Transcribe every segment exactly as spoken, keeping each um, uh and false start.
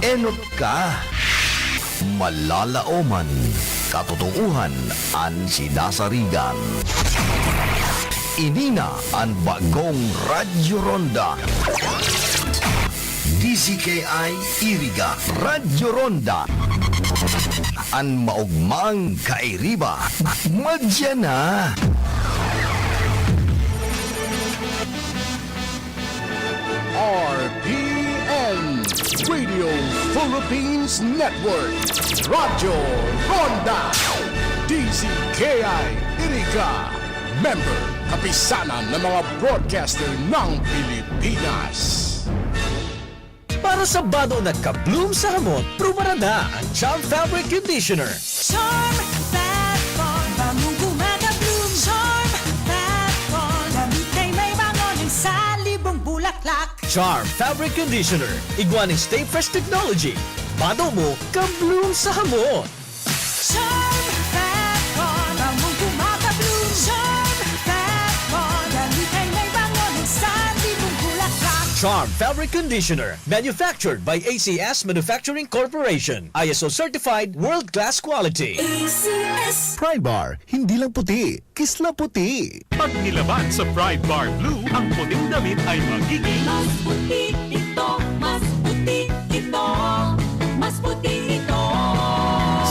Enot ka. Malalaoman, katotoohan an sinasarigan. Ini na an bagong Radyo Ronda. D Z K I Iriga, Radyo Ronda. An maogmang kairiba, madya na. R P N, Radio Philippines Network, Radyo Ronda, D Z K I Iriga, member, kapisanan ng mga broadcaster ng Pilipinas. Para sa bado na ka-bloom sa hamot, prubaran na ang Charm Fabric Conditioner. Charm Fat Ball, bangong gumagabloom. Charm Fat Ball, damit ay may bango ng salibong bulaklak. Charm Fabric Conditioner, igwa nin Stay Fresh Technology. Bado mo, ka-bloom sa hamot. Charm Fat Ball, bangong gumagabloom. Charm Fat Ball, damit ay may bango ng salibong bulaklak. Charm Fabric Conditioner, manufactured by A C S Manufacturing Corporation. I S O certified, world-class quality. A C S. Pride Bar, hindi lang puti, kisla puti. Pag nilaban sa Pride Bar Blue, ang puting damit ay magiging mas puti ito, mas puti ito, mas puti ito.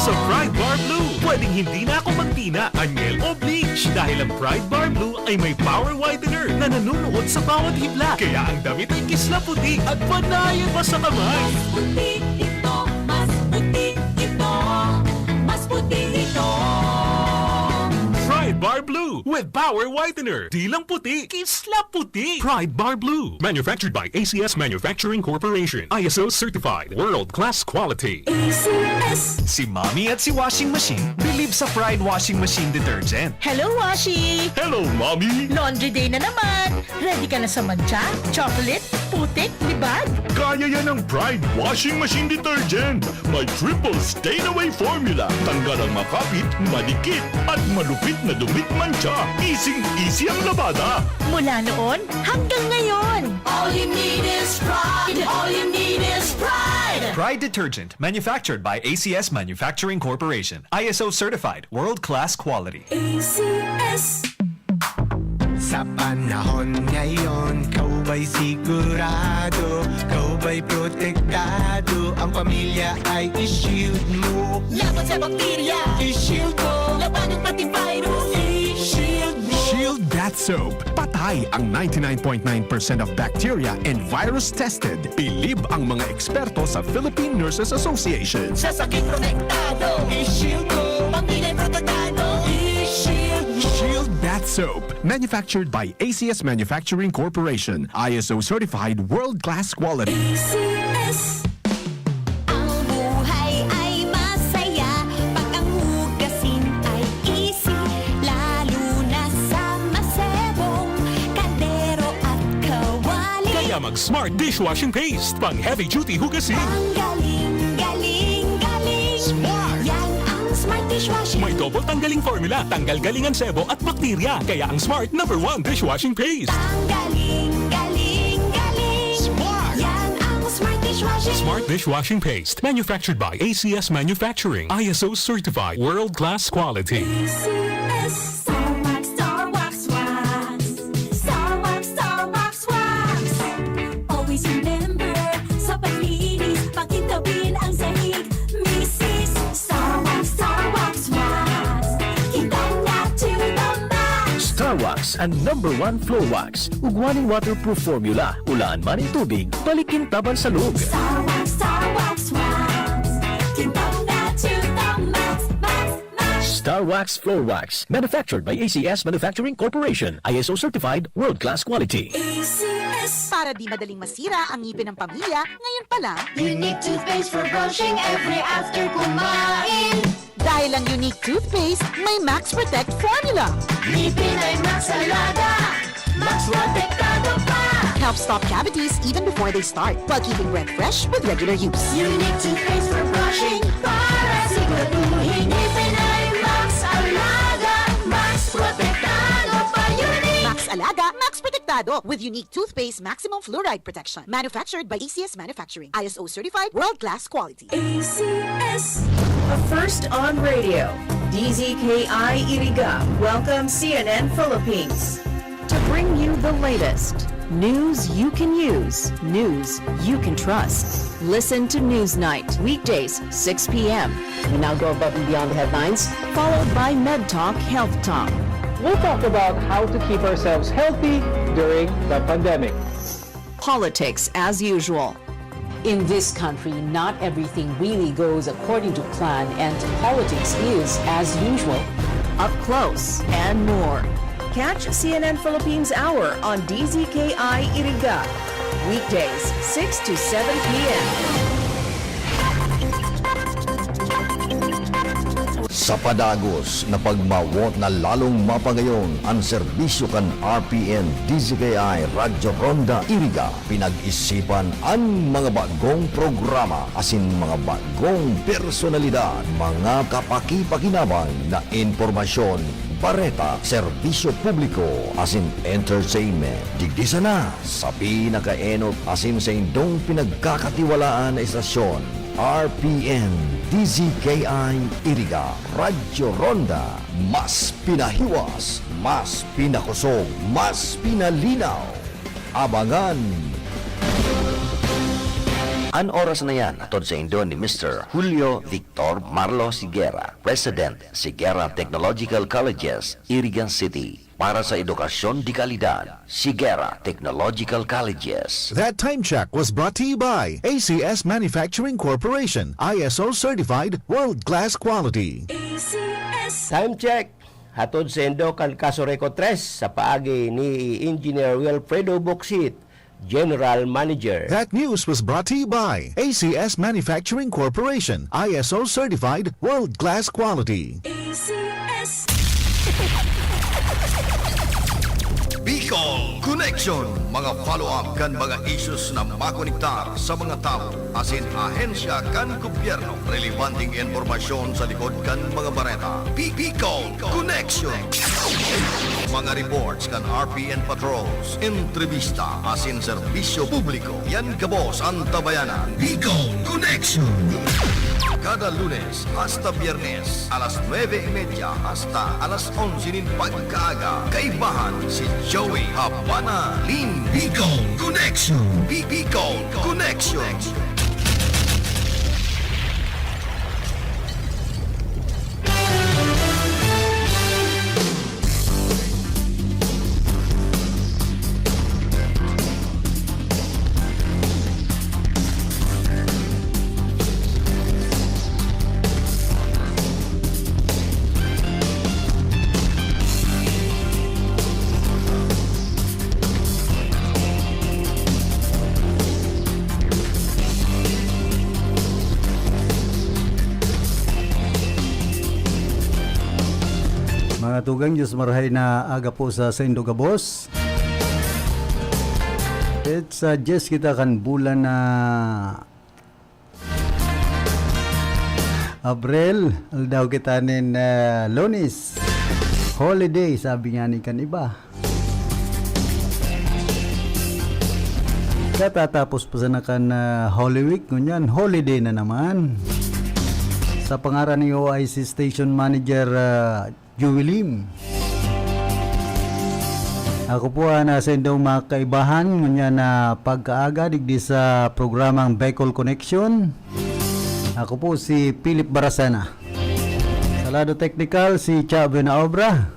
Sa Pride Bar Blue, pwedeng hindi na ako magtina, anyel o bleach dahil ang Pride Bar Blue ay may power whitener na nanunuot sa bawat hibla. Kaya ang damit ay kisla puti at panayan pa sa kamay. Mas puti ito, mas puti ito, mas puti ito. Pride Bar Blue with Power Whitener. Di lang puti, kisla puti. Pride Bar Blue. Manufactured by A C S Manufacturing Corporation. I S O certified. World class quality. A C S. Si Mommy at si Washing Machine bilib sa Pride Washing Machine Detergent. Hello, Washi! Hello, Mommy! Laundry day na naman! Ready ka na sa mantsa, chocolate, putik, libag? Kaya yan ng Pride Washing Machine Detergent. May triple stain away formula. Tanggal ang makapit, madikit, at malupit na dumit mantsa. Easy-easy ang labada. Mula noon hanggang ngayon. All you need is Pride. All you need is Pride. Pride Detergent, manufactured by A C S Manufacturing Corporation. I S O certified, world-class quality. A C S. Sa panahon ngayon, ikaw ba'y sigurado? Ikaw ba'y protektado? Ang pamilya ay i-shield mo. Laban sa bakterya, i-shield mo. Labanan pati virus, i-shield mo. Shield Bath Soap. Patay ang ninety-nine point nine percent of bacteria and virus tested. Bilib ang mga eksperto sa Philippine Nurses Association. Sa sakit protektado, i-shield mo. Pamilya protektado, i-shield mo. Shield Bath Soap. Manufactured by A C S Manufacturing Corporation. I S O certified, world-class quality. A C S. Ang buhay ay masaya pag ang hugasin ay easy, lalo na sa masebong kaldero at kawali. Kaya mag Smart Dishwashing Paste, pang heavy duty hugasin. Ang galing, galing, galing. Smart! Yan ang Smart Dishwashing. May double tanggaling formula, tanggal galing ang sebo at bakterya. Kaya ang Smart number one dishwashing paste. Ang galing, galing, galing. Smart! Yan ang Smart Dishwashing. Smart Dishwashing Paste. Manufactured by A C S Manufacturing. I S O certified. World class quality. A C S. Star Wax, Star Wax, Wax. Star Wax, Star Wax, Wax. Always remember, sa paglinis, pakintabin ang sahig. Misis, Star Wax, Star Wax, Wax. Kintab na to the max. Star Wax, ang number one floor wax. Ugwa nin waterproof formula. Ulaan man nin tubig, balik kintab an salog. Star Wax, Star Wax, Wax. Kintab na to the max, max, max. Star Wax Floor Wax, manufactured by A C S Manufacturing Corporation, I S O certified, world-class quality. A C S. Para di madaling masira ang ngipin ng pamilya, ngayon pa lang. Unique toothpaste for brushing every after kumain. Dahil ang Unique Toothpaste may Max Protect Formula. Ngipin ay Max Alaga, Max Protektado pa. Helps stop cavities even before they start, while keeping breath fresh with regular use. Unique Toothpaste for brushing, para siguraduhin ngipin ay Max Alaga, Max Protektado pa. Unique! Max Alaga, Max Protektado. protektado with unique toothpaste maximum fluoride protection. Manufactured by A C S Manufacturing. I S O certified, world-class quality. A C S, a first on radio. D Z K I Iriga. Welcome, C N N Philippines. To bring you the latest news you can use, news you can trust. Listen to Newsnight, weekdays, six p.m. We now go above and beyond the headlines, followed by Med Talk Health Talk. We'll talk about how to keep ourselves healthy during the pandemic. Politics as usual. In this country, not everything really goes according to plan, and politics is as usual. Up close and more. Catch C N N Philippines Hour on D Z K I Iriga, weekdays, six to seven p.m. Sa padagos na pagmawot na lalong mapangayon an serbisyo kan R P N D Z K I Radyo Ronda Iriga, pinag-isipan an mga bagong programa asin mga bagong personalidad, mga kapakipakinabang na impormasyon, bareta, serbisyo publiko asin entertainment. Digdi sana sa pinakaenot asin saindong pinagkakatiwalaan na estasyon, R P N D Z K I Iriga, Radyo Ronda, mas pinahiwas, mas pinakosog, mas pinalinaw. Abangan! An oras na yan, hatod saindo ni Mister Julio Victor Marlo Sigera, President, Sigera Technological Colleges, Iriga City. Para sa edukasyon de kalidad, Sigera Technological Colleges. That time check was brought to you by A C S Manufacturing Corporation, I S O certified, world-class quality. A C S. Time check. Hatod saindo kan Casureco tres sa paagi ni Engineer Wilfredo Boksit, General Manager. That news was brought to you by A C S Manufacturing Corporation, I S O certified, world-class quality. A C S. Bicol Connection, mga follow-up kan mga issues na makonektar sa mga tawo asin ahensya kan gobyerno. Relebanteng impormasyon sa likod kan mga bareta. Bi-, Bicol Connection. Mga reports kan R P N patrols, entrevista asin serbisyo publiko. Yan gabos an tabayanan. Bicol Connection. Kada Lunes hasta Biyernes, alas nuebe y media hasta alas onse nin pagkaaga. Kaibahan si Joey Habana Lin. Bicol Connection. Bi-, Bicol Connection. Mga tugang, Diyos marahay na aga po sa saindo gabos. Petsa dyes kita kan bulan na Abril, aldaw kita nin, ah, Lunes. Holiday, sabi nga ni kan iba. Katatapos pa sana kan, ah, Holy Week, ngunyan, holiday na naman. Sa pangaran ni O I C Station Manager, ah, Joey Lim. Ako po an saindo mga kaibahan, ngunyan na pagkaaga digdi sa programang Bicol Connection. Ako po si Philip Baracena. Sa lado teknikal, si Cha Buenaobra.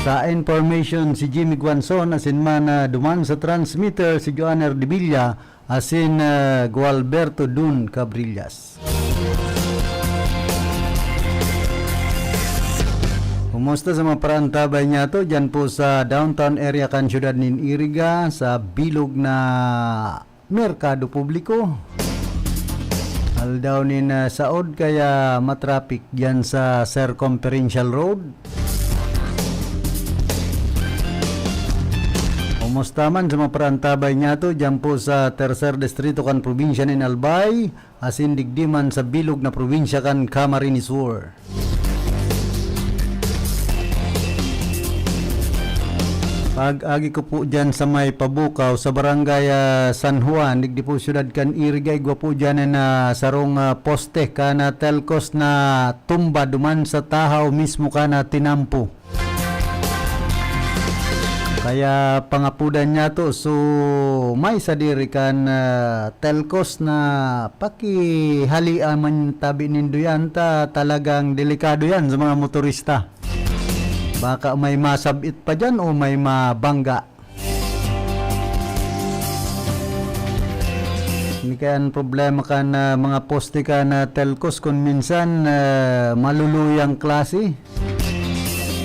Sa information, si Jimmy Guanzon, asin man, ah, duman sa transmitter, si Joanner Debilla. Asin, ah, Gualberto Dun Cabrillas. Kumusta sa mga paraantabay niyato diyan po sa downtown area kan siyudad nin Iriga, sa bilog na merkado publiko? Aldaw nin, ah, saod kaya matraffic diyan sa Circumferential Road? Kumusta man sa mga paraantabay niyato diyan po sa Tercer Distrito kan probinsya nin Albay, asin digdi man sa bilog na probinsya kan Camarines Sur? Pag-agi ko po dyan sa may Pabukaw, sa barangay, ah, San Juan, digdi po siyudad kan Iriga, igwa po dyan na sarong, ah, poste kan, ah, Telcos na tumba duman sa tahaw mismo kan, ah, tinampo. Kaya pangapudan niya to, so may sadiri kan, ah, Telcos na pakihalia man tabi nindo yan, ta talagang delikado yan sa mga motorista. Baka may masab-it pa diyan o may mabangga. Ini kaya an problema kan, ah, mga poste kan, ah, Telcos kun minsan, ah, maluluyang klase.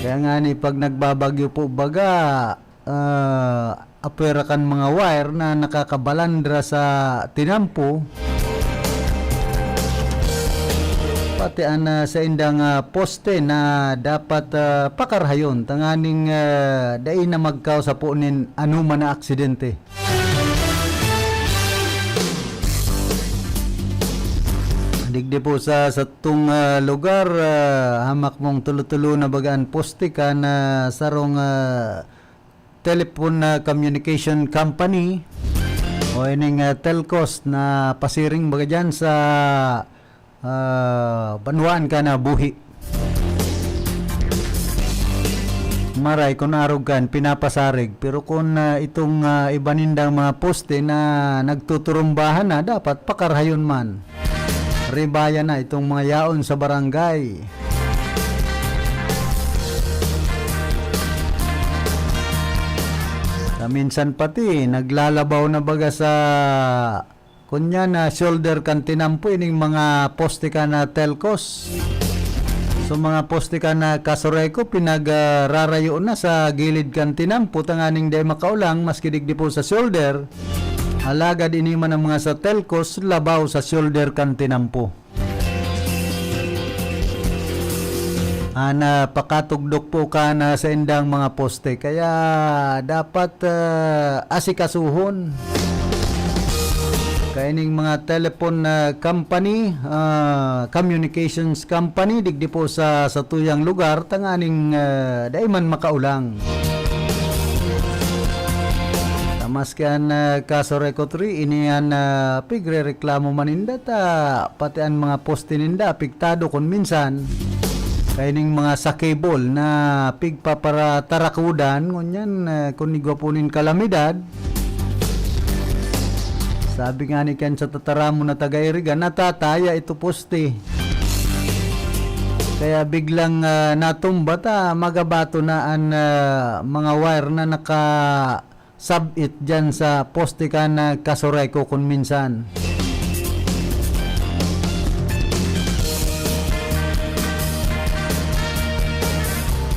Kaya ngani pag nagbabagyo po baga, ah, apwera kan mga wire na nakakabalandra sa tinampo, pati an, ah, saindang, ah, poste na dapat, ah, pakarahayon tanganing, ah, dai na magkausa po nin anoman na aksidente. Digdi po sa satong, ah, lugar, ah, hamak mong tulo-tulo na baga an poste kan, ah, sarong, ah, telephone, ah, communication company o ining, ah, Telcos na pasiring baga dyan sa, ah, banwaan ka na buhi. Maray kun arog kan pinapasarig, pero kun, ah, itong, ah, iba nindang mga poste na nagtuturumbahan na, dapat pakarahayon man. Ribaya na itong mga yaon sa barangay. Na minsan pati naglalabaw na baga sa kunya na shoulder kan tinampo ining mga poste kan, ah, Telcos. So, mga poste kan, ah, Casureco, pinagrarayo na sa gilid kan tinampo tanganing dai makaulang maski digdi po sa shoulder. Alagad ini man ang mga sa Telcos, labaw sa shoulder kan tinampo. An, ah, pakatugdok po kan, ah, saindang mga poste. Kaya dapat, ah, asikasuhon. Kaining mga telephone, ah, company, ah, communications company, digdi po sa satuyang lugar, tanganing, ah, dai man makaulang. Ta maski an, ah, Casureco three, ini an, ah, pigrereklamo man ninda ta pati an mga poste ninda apektado kun minsan. Kaining mga sa cable na pigpaparatarakudan, ngunyan, ah, kun igwa po nin kalamidad, sabi nga ni kan sa tataramon na taga Iriga, natataya ito poste. Kaya biglang, ah, natumba ta, magabato na an, ah, mga wire na nakasab-it diyan sa poste kan, ah, Casureco kun minsan.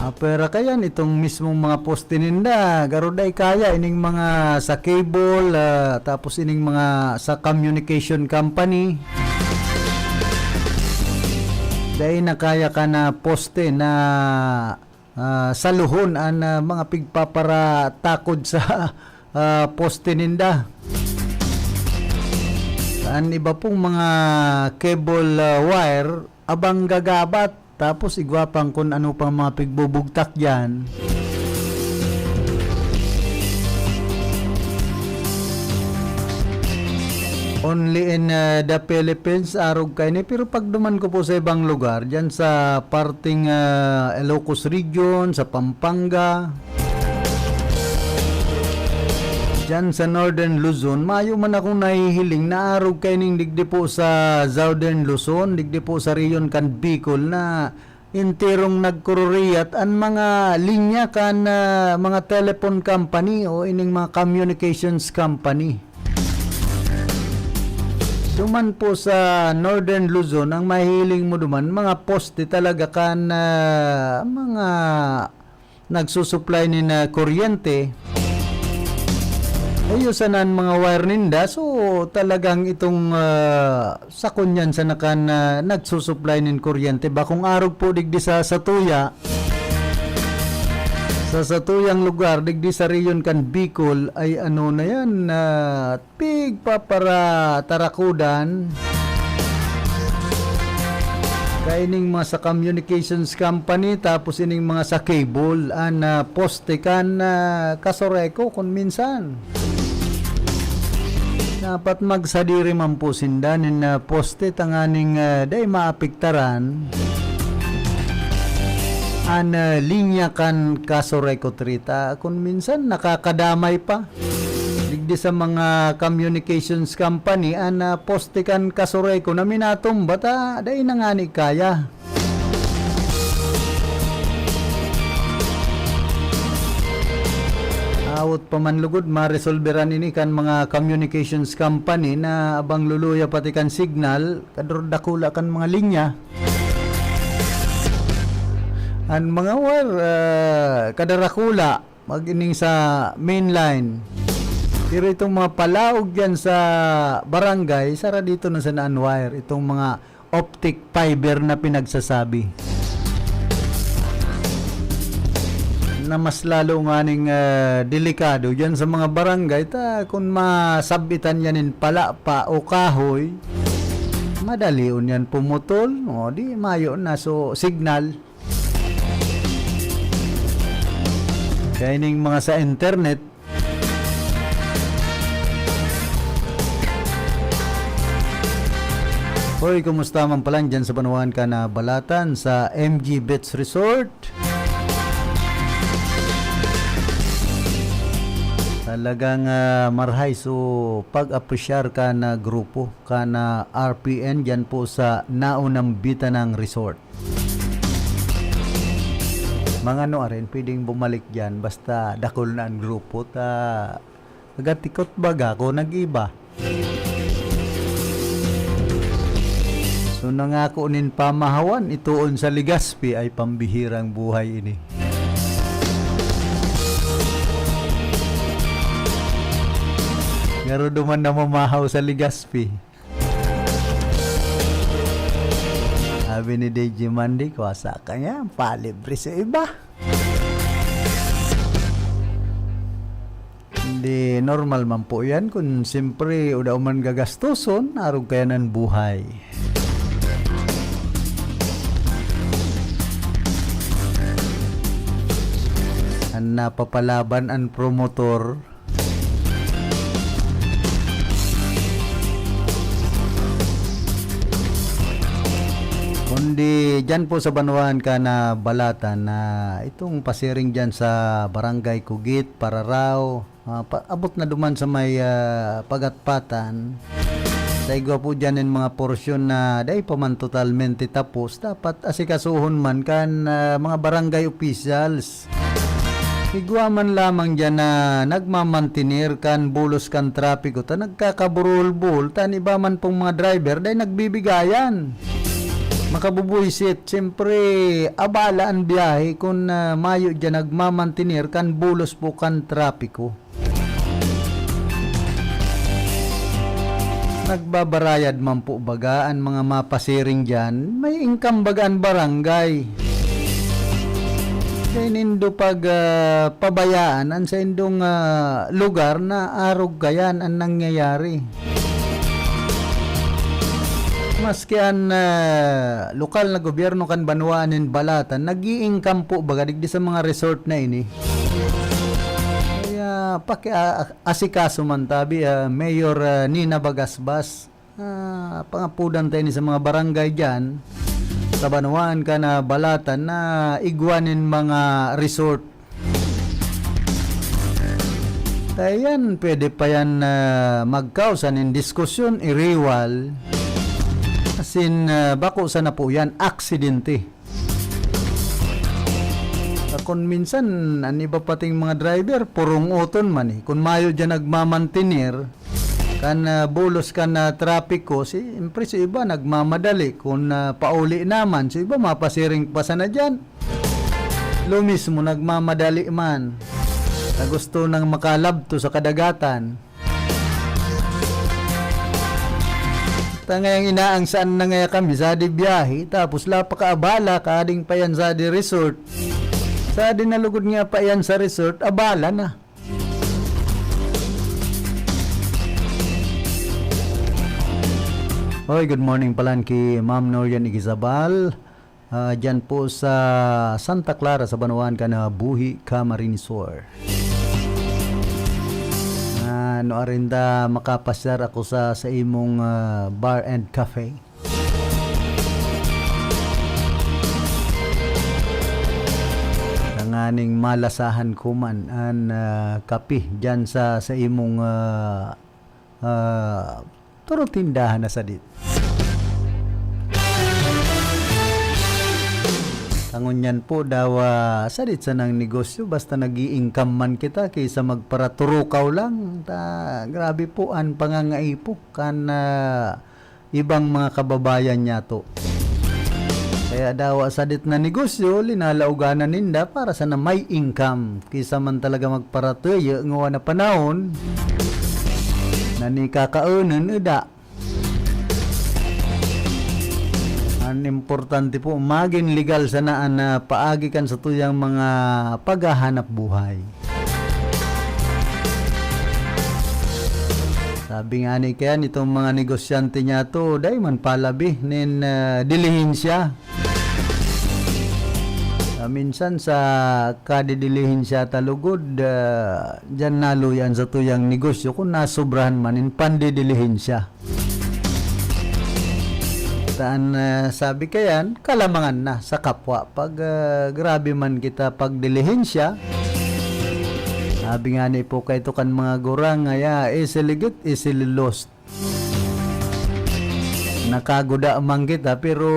Ah, pwera kayan, itong mismong mga poste ninda, garo dai kaya ining mga sa cable, ah, tapos ining mga sa communication company. Dai na kaya kan, ah, poste na, ah, saluhon an, ah, mga pigpaparatakod sa, ah, poste ninda. An iba pong mga cable, ah, wire, abang gagabat, tapos igwa pang kun ano pang mga pigbubugtak diyan. Only in, ah, the Philippines, arog kaini. Pero pagduman ko po sa ibang lugar, diyan sa parting, ah, Ilocos Region, sa Pampanga, diyan sa Northern Luzon, mayo man akong nahihiling na arog kaining digdi po sa Southern Luzon, digdi po sa rehiyon kan Bicol na enterong nagkururiyat an mga linya kan, ah, mga telephone company o ining mga communications company. Duman po sa Northern Luzon, ang mahihiling mo duman, mga poste talaga kan, ah, mga nagsusupply nin, ah, kuryente. Iyo sana an mga wire ninda. So, talagang itong, ah, sa kunyan sana kan, ah, nagsusupply nin kuryente. Bakong arog po digdi sa satuya, sa satuyang lugar, digdi sa rehiyon kan Bicol, ay ano na yan, ah, pigpaparatarakudan. Kaining mga sa communications company, tapos ining mga sa cable, an, ah, poste kan, ah, Casureco kun minsan. Dapat magsadiri man po sinda nin, ah, poste tanganing, ah, dai maapektaran an, ah, linya kan Casureco three ta kun minsan nakakadamay pa. Digdi sa mga communications company, an, ah, poste kan Casureco na minatumba ta dai na ngani kaya. Awot pa man lugod, maresolberan ini kan mga communications company na abang luluya pati kan signal, kadurdakula kan mga linya. An mga wire, ah, kadarakula, mag-ining sa main line. Pero itong mga palaog diyan sa barangay, sara dito na sa naan wire. Itong mga optic fiber na pinagsasabi. Na mas lalo nganing, ah, delikado diyan sa mga barangay. Ta, kung masabitan yan in palapa o kahoy, madalion yan pumutol. O, di mayo na. So, signal. Kaya ining mga sa internet, Hoy, kumusta man pala dyan sa banwaan ka na balatan sa M G Beach Resort? Talagang, ah, marhay so pag-apresyar ka na grupo, ka na R P N dyan po sa Naunang Bitanang Resort. Mga ano arin, pwedeng bumalik dyan, basta dakul na ang grupo, ta nagatikot baga ko nag-iba. So, nangako nin pamahawan, itoon sa Legazpi ay pambihirang buhay ini. Ngaro duman na mamahaw sa Legazpi. Sabi ni D J Mandy, "Kuwasa ka niya, palibre sa iba." Hindi, normal man po yan. Kung siyempre, o daw man gagastoson, arog kaya nan buhay. An napapalaban an promotor, Kundi diyan po sa banwaan ka na balatan na itong pasiring diyan sa Barangay Kugit, Pararao, ah, pa-, abot na duman sa may, ah, Pagatpatan. Sa igwa po diyan yung mga porsyon na dai pa man totalmente tapos, dapat asikasuhon man kan, ah, mga barangay officials. Igwa man lamang diyan na nagmamantener kan bulos kan trapiko ta nagkakaburuhol-buhol ta an iba man pong mga driver dai nagbibigayan. Makabubuisit, siyempre, abala an biyahe kun, ah, mayo diyan nagmamantener kan bulos po kan trapiko. Nagbabarayad man po baga an mga mapasiring diyan, may income baga an barangay. Dai nindo pag, ah, pabayaan an saindong, ah, lugar na arog kayan an nangyayari. Maski an, ah, lokal na gobyerno kan banwaan nin Balatan, nag-i-income po baga digdi sa mga resort na ini. Kaya paki-, ah, asikaso man tabi, ah, Mayor, ah, Nina Bagasbas. Ah, pangapodan ta ini sa mga barangay diyan sa banwaan ka na Balatan na igwa nin mga resort. Kaya yan, pwede pa yan, ah, magkausa nin diskusyon, iriwal. Asin, ah, bako sana po yan, aksidente. Kun minsan, an iba pating mga driver, purong-oton man eh. Kun mayo diyan nagmamantener, kan, ah, bulos kan, ah, trapiko, siyempre si iba nagmamadali. Kun, ah, pauli naman, si iba mapasiring pa sana diyan. Lo mismo nagmamadali man. Na gusto nang makalabto sa kadagatan. Ta ngayang inaangsaan na ngaya kami sa di biyahe, tapos la pa kaabala, kading pa yan sa di resort. Sa di nalugod nga pa yan sa resort, abala na. Oy, good morning palan ki Ma'am Norian Igizabal. Ah, diyan po sa Santa Clara, sa Banwaan ka na, buhi ka, Marinsor. Ah, no arinda makapasyar ako sa, sa imong, ah, bar and cafe. Tanganing malasahan ko man an, ah, kape diyan sa, sa imong, ah, ah, turo tindahan na sadit. Tangon niyan po daw, ah, sadit sanang negosyo, basta nag-i-income man kita, kaysa magparaturukaw lang. Ta, grabe po an pangangaipo kan, ah, ibang mga kababayan niyato. Kaya daw, ah, sadit na negosyo, linalaoganan ninda para sana may income. Kaysa man talaga magparatuyo, ngawa na panahon na ni kakaonon, eda. An importante po, magin legal sana an, ah, paagi kan satuyang mga paghahanap buhay. Sabi nga ni Ken, itong mga negosyante niyato, dai man palabi nin, ah, dilihensya. Ah, minsan sa kadidilihensya ta lugod, ah, diyan naluyan satuyang negosyo kung nasobrahan man nin pandidilihensya. Taan, ah, sabi kayan, kalamangan na sa kapwa. Pag, ah, grabe man kita pagdilihensya, sabi nga ni po kaito kan mga gurang, ngaya, easily get, easily lost. Nakaguda man kita, pero,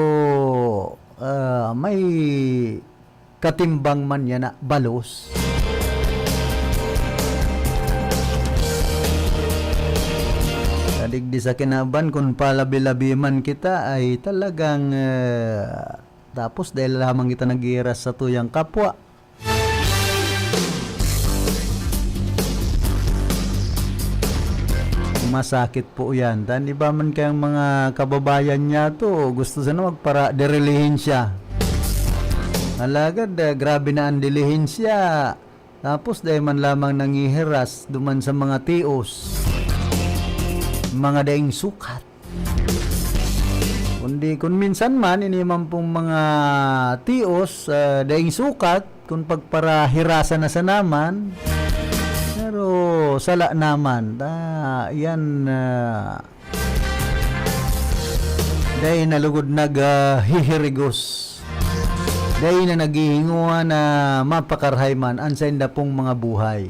ah, may katimbang man yan na balos. Sa digdi sa kinaban, kun palabi-labi man kita, ay talagang, eh, tapos dahil lamang kita naghihiras sa tuyang kapwa. Masakit po yan. Tan iba man kayang mga kababayan niyato, gusto sana magpara-, derelihin siya. Alagad, eh, grabe na ang dilihensya. Tapos dai man lamang nangihiras duman sa mga tios, mga daing sukat. Kundi kun minsan man, ini man pong mga tios, ah, daing sukat, kun pagparahirasan na sana man, pero sala naman. Ta, iyan, ah, Dai na lugod nag, ah, hihirigos. Dai na naghihingowa na mapakarahay man an sainda pong mga buhay.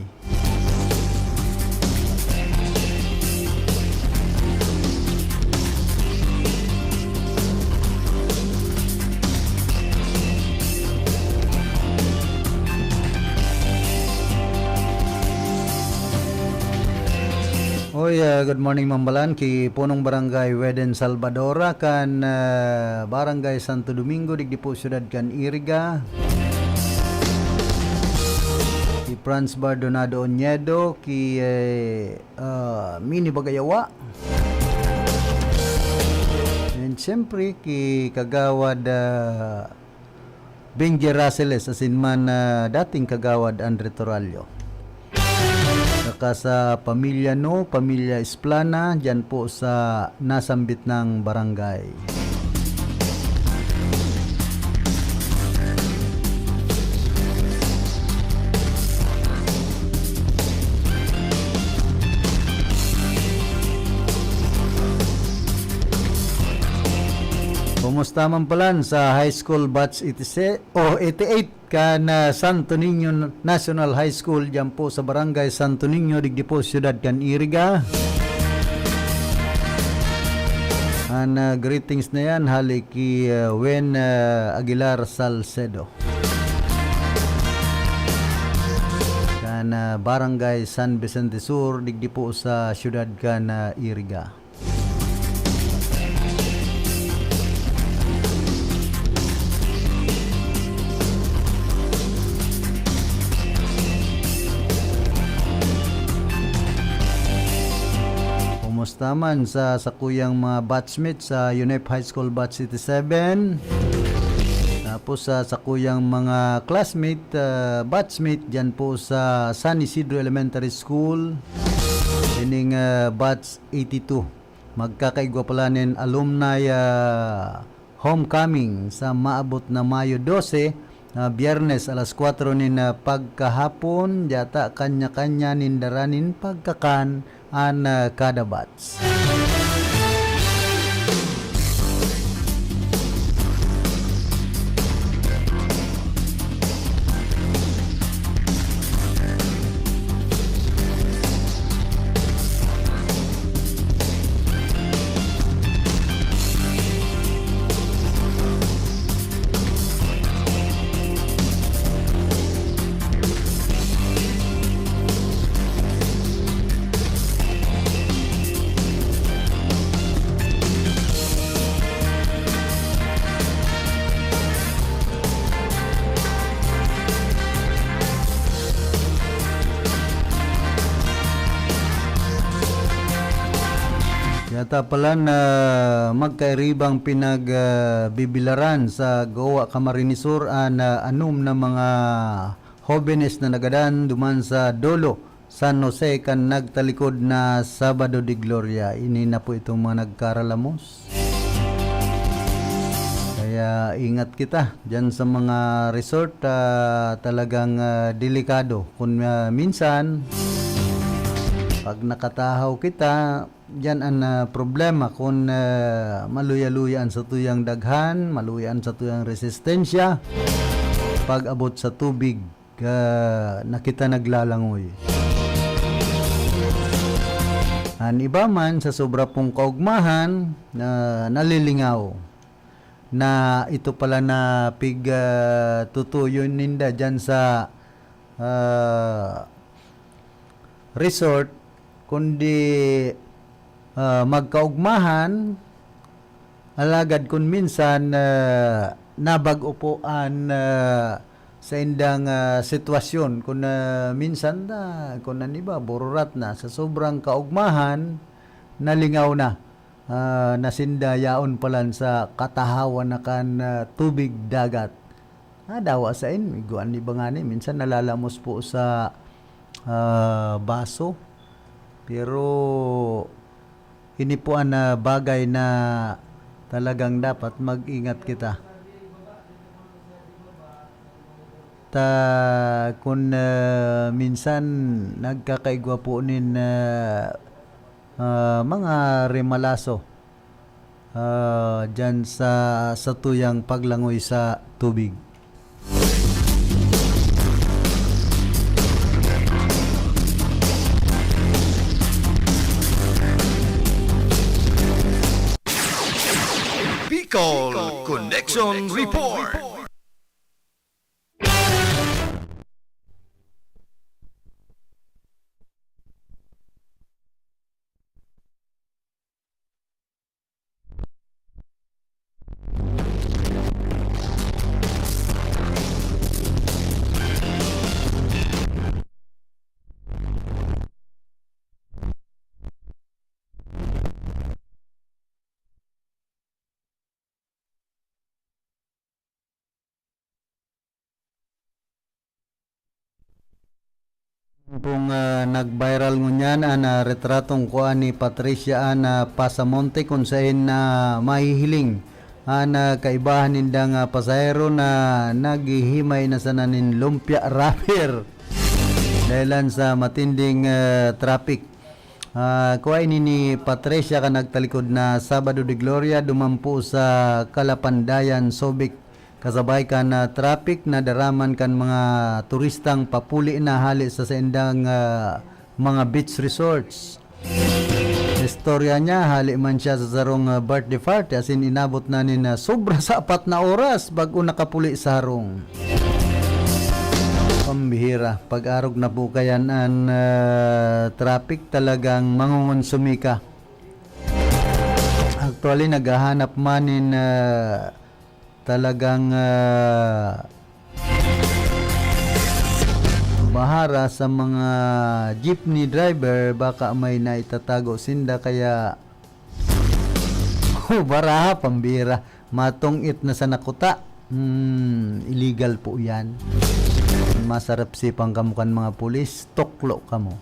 Oy, ah, good morning, Mambalan, ki punong barangay Weden Salvadora kan, ah, Barangay Santo Domingo, digdi po siyudad kan Iriga. Ki Franz Bardonado Oñedo, ki, eh, ah, Mini Bagayawa. And siyempre, ki Kagawad, ah, Benji Raceles, asin man, ah, dating Kagawad Andre Torallo. Saka sa pamilya No, pamilya Esplana, diyan po sa nasambit nang barangay. Kumusta man palan sa high school batch eighty-six o eighty-eight kan, ah, Santo Niño National High School, diyan po sa Barangay Santo Niño, digdi po, siyudad kan Iriga. An, ah, greetings na yan, hali ki, ah, Wen, ah, Aguilar Salcedo. Kan, ah, Barangay San Vicente Sur, digdi po sa siyudad kan, ah, Iriga. Kumusta man sa sakuyang mga batchmate sa UNEP High School Batch eighty-seven? Tapos sa sakuyang mga classmate, ah, batchmate dyan po sa San Isidro Elementary School, ining, ah, batch eighty-two. Magkakaigwa pala nin alumni, ah, homecoming sa maabot na Mayo dose, ah, Biyernes, alas kwatro nin, ah, pagkahapon. Diyata kanya-kanya nin dara nin pagkakan an, ah, kada batch. Yata pala na magkairibang pinag, ah, bibilaran sa Goa, Camarines Sur, an, ah, anom na mga hobenes na nagadan duman sa Dolo, San Jose, kan nagtalikod na Sabado de Gloria. Ini na po itong mga nagkaralamos. Kaya ingat kita diyan sa mga resort, ah, talagang, ah, delikado. Kung, ah, minsan, pag nakatahaw kita, diyan an, ah, problema. Kung, ah, maluya-luya an satuyang daghan, maluya an satuyang resistensya, pag-abot sa tubig, ah, na kita naglalangoy. An iba man, sa sobra pong kaugmahan, na nalilingaw na ito pala na pig, ah, tutuyon ninda diyan sa, ah, resort, kundi, ah, magkaugmahan, alagad kun minsan, ah, nabag-o po an, ah, saindang, ah, sitwasyon. Kun, ah, minsan na, kun an iba, bururat na. Sa sobrang kaugmahan, nalingaw na, ah, na sinda yaon palan sa katahawan na kan, ah, tubig dagat. Ah, dawa sain, igwa an iba ngani, minsan nalalamos po sa, ah, baso. Pero ini po an, ah, bagay na talagang dapat mag-ingat kita. Ta-, kun, ah, minsan nagkakaigwa po nin, ah, ah, mga remalaso, ah, diyan sa satuyang paglangoy sa tubig. Bicol Connection Report. Pong, ah, nag-viral ngunyan an, ah, retratong kua ni Patricia Ann, ah, Pasamonte, kun saen na mahihiling an, ah, kaibahan nindang, ah, pasahero na naghihimay na sana nin lumpia wrapper dahilan sa matinding, ah, traffic. Ah, kua ini ni Patricia kan nagtalikod na Sabado de Gloria duman po sa Kalapandayan, Subic. Kasabay kan, ah, traffic na daraman kan mga turistang papuli na hali sa saindang, ah, mga beach resorts. Istorya niya, hali man siya sa sarong, ah, birthday party, asin inabot na nin, ah, sobra sa apat na oras bago nakapuli sa harong. Pambihira, pag-arog na po kayan an, ah, traffic, talagang mangongonsumi ka. Actually, naghahanap man nin, ah, talagang, ah, bahara sa mga jeepney driver, baka may naitatago sinda, kaya, oh, baraha, pambira, matong-it na sa nakuta. Hmm, illegal po yan. Masarap sipang kamo kan mga pulis, tuklo kamo.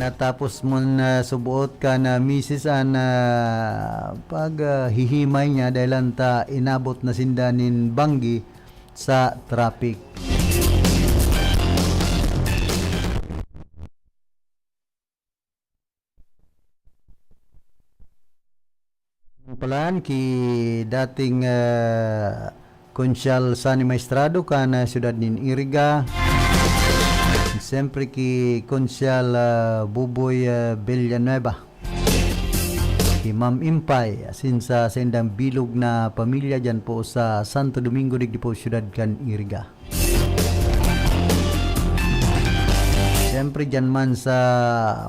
Tapos mo na subuot kan misis an, ah, pag, ah, hihimay niya dahil ta inabot na sinda nin banggi sa traffic. Palan ki dating, ah, Konsyal Sani Maestrado kan, ah, siyudad nin Iriga. Siyempre ki Konsyal, ah, Buboy, ah, Villanueva. Ki Ma'am Impay, asin sa saindang bilog na pamilya diyan po sa Santo Domingo, digdi po siyudad kan Iriga. Siyempre, diyan man sa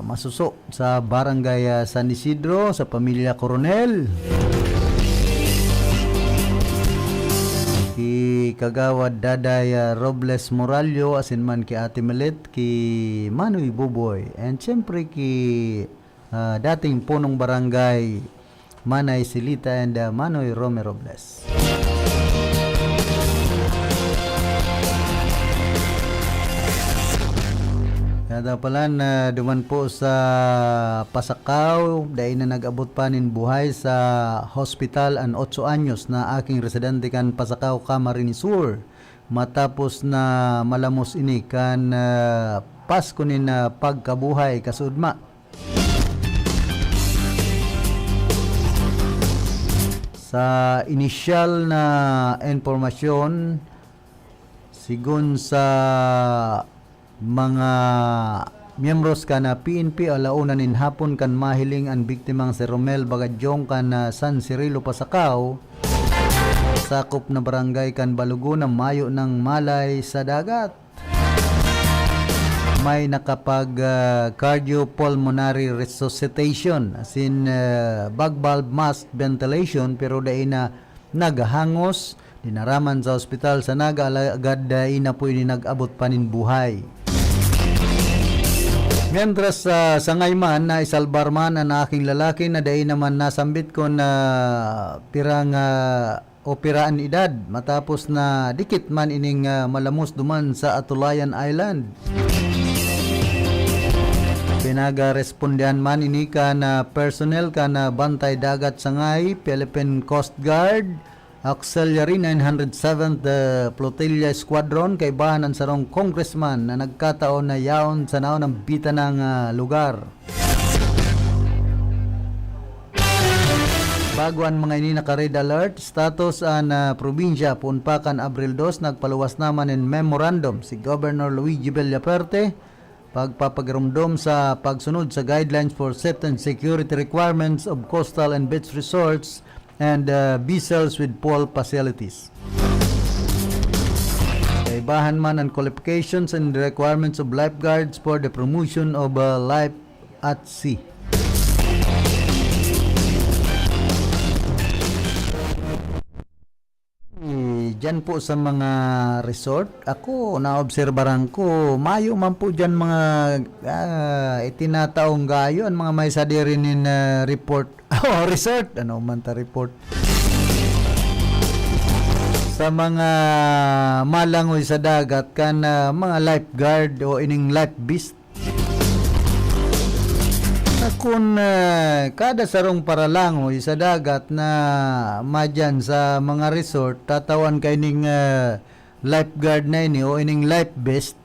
Masuso, sa Barangay, ah, San Isidro, sa pamilya Coronel. Ki Kagawad Daday, ah, Robles Morallo, asin man ki Ate Melet, ki Manoy Buboy. And siyempre, ki, ah, dating punong barangay, Manay Silita and, ah, Manoy Rome Robles. Kaya pala na duman po sa Pasacao, dai na nag-abot pa nin buhay sa hospital an otso anyos na aking residente kan Pasacao, Camarines Sur, matapos na malamos ini kan, ah, Pasko nin, ah, pagkabuhay kasudma. Sa inisyal na impormasyon, sigon sa mga miyembros kan P N P, alauna nin hapon kan mahiling an biktimang si Romel Bagadyong kan, ah, San Cirilo, Pasacao, sakop na barangay kan Balogon na mayo nang malay sa dagat. May nakapag, ah, cardiopulmonary resuscitation, as in, ah, bag valve mask ventilation, pero dai na naghangos. Dinaraman sa ospital sa Naga, alagad dai na po ini nag-abot pa nin buhay. Mientras, ah, sa ngayon man, naisalbar man an aking lalaki na dai naman nasambit kun, ah, pirang, ah, o pira an edad, matapos na dikit man ining, ah, malamos duman sa Atulayan Island. Pinagarespondehan man ini kan, ah, personnel kan, ah, Bantay Dagat Sangay, Philippine Coast Guard, Auxiliary nine hundred seventh, ah, Flotilla Squadron, kaibahan an sarong congressman na nagkataon na yaon sa naon ang bitanang, ah, lugar. Bago an mga ini naka-red alert status an, ah, probinsya. Poon pa kan Abril dos, nagpaluwas naman nin memorandum si Governor Luigi Villafuerte, pagpapagiromdom sa pagsunod sa guidelines for safety and security requirements of coastal and beach resorts and, ah, vessels with pool facilities. Kaibahan man an qualifications and requirements of lifeguards for the promotion of, ah, life at sea. Eh, diyan po sa mga resort, ako, naobserbaran ko, mayo man po diyan mga, ah, itinataong gayo, ang mga may sadiri nin, ah, report. Oh, resort, ano man ta report. Sa mga malangoy sa dagat, kan, ah, mga lifeguard o ining life vest, na kun, ah, kada sarong paralangoy sa dagat na madyan sa mga resort, tatawan kaining, ah, lifeguard na ini o ining life vest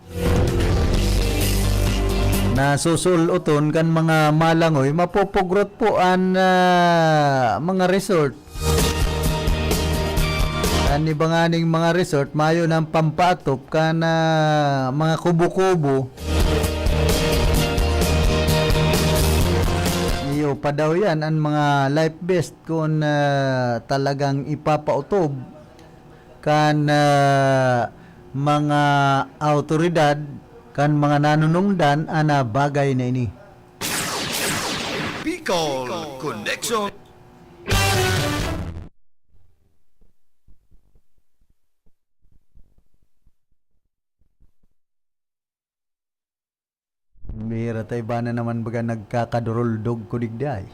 na susul-oton kan mga malangoy, mapupugrot po an, ah, mga resort. An iba nganing mga resort, mayo nang pampaatop kan, ah, mga kubo-kubo. Iyo pa daw yan, an mga life vest, kun, ah, talagang ipapautob kan, ah, mga awtoridad, kan mga nanunungdan, an, ah, bagay na ini. Bicol Connection. Bihira ta, iba na naman baga nagkakaduruldog ko digdi ay.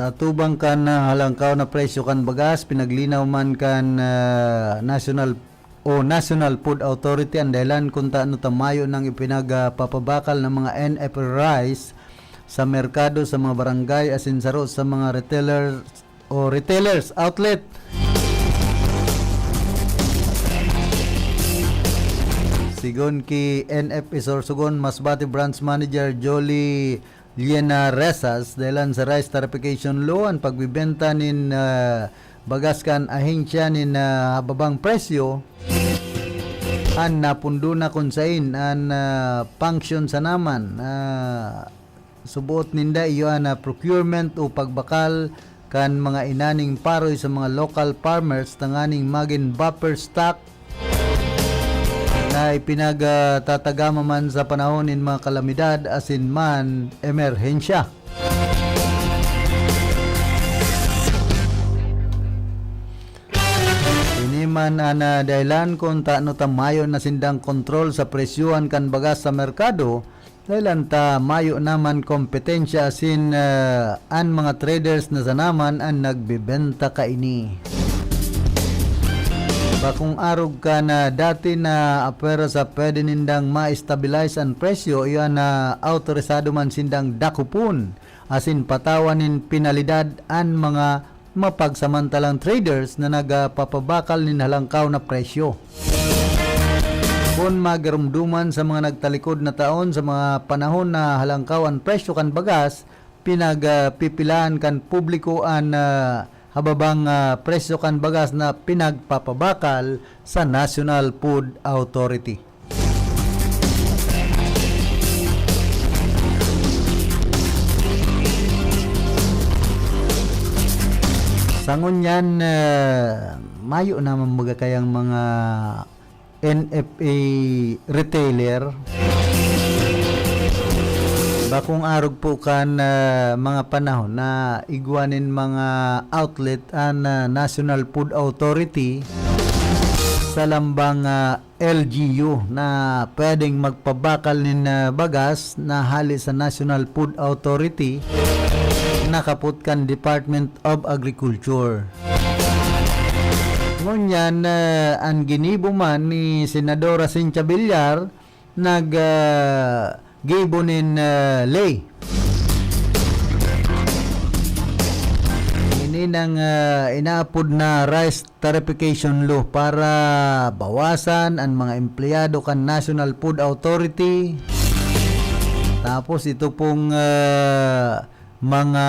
Sa atubang kan, ah, halangkaw na presyo kan bagas, pinaglinaw man kan, ah, National o National Food Authority an dahilan kun tano ta mayo nang ipinagpapabakal na mga N F A rice sa merkado, sa mga barangay, asin saro sa mga retailer o retailers outlet. Sigon ki N F A Sorsogon, Masbate Branch Manager Jolie Liena Rezas, dahilan sa rice tarification law, an pagbebenta nin, ah, bagas kan ahensya nin, ah, hababang presyo, an napundo na kun sain an, ah, function sana man, ah, suboot ninda iyo an, ah, procurement o pagbakal kan mga inaning paroy sa mga local farmers tanganing magin buffer stock na ipinagtatagama man sa panahon nin mga kalamidad asin man emerhensya. Ini man an, ah, dahilan kun tano ta mayo na sindang kontrol sa presyohan kan bagas sa merkado, dahilan ta mayo na man kompetensya asin, ah, an mga traders na sana man an nagbebenta kaini. Bakong arog kan dati na apwera sa pwede nindang ma-stabilize an presyo, iyan na autorisado man sindang dakopon asin patawan nin penalidad an mga mapagsamantalang traders na nagpapabakal nin halangkaw na presyo. Kun magiromdoman sa mga nagtalikod na taon, sa mga panahon na halangkaw an presyo kan bagas, pinagpipilaan kan publiko an, ah, hababang, ah, presyo kan bagas na pinagpapabakal sa National Food Authority. Sa ngunyan, ah, mayo naman baga kayang mga N F A retailer. Bakong arog po kan, ah, mga panahon na igwa nin mga outlet an, ah, National Food Authority sa lambang, ah, L G U na pwedeng magpabakal nin, ah, bagas na hali sa National Food Authority na kapot kan Department of Agriculture. Ngunyan, ah, an ginibo man ni Senadora Cynthia Villar, nag, ah, gibo nin, ah, ley. Ini nang, ah, inaapod na rice tarification law para bawasan an mga empleyado kan National Food Authority. Tapos ito pong, ah, mga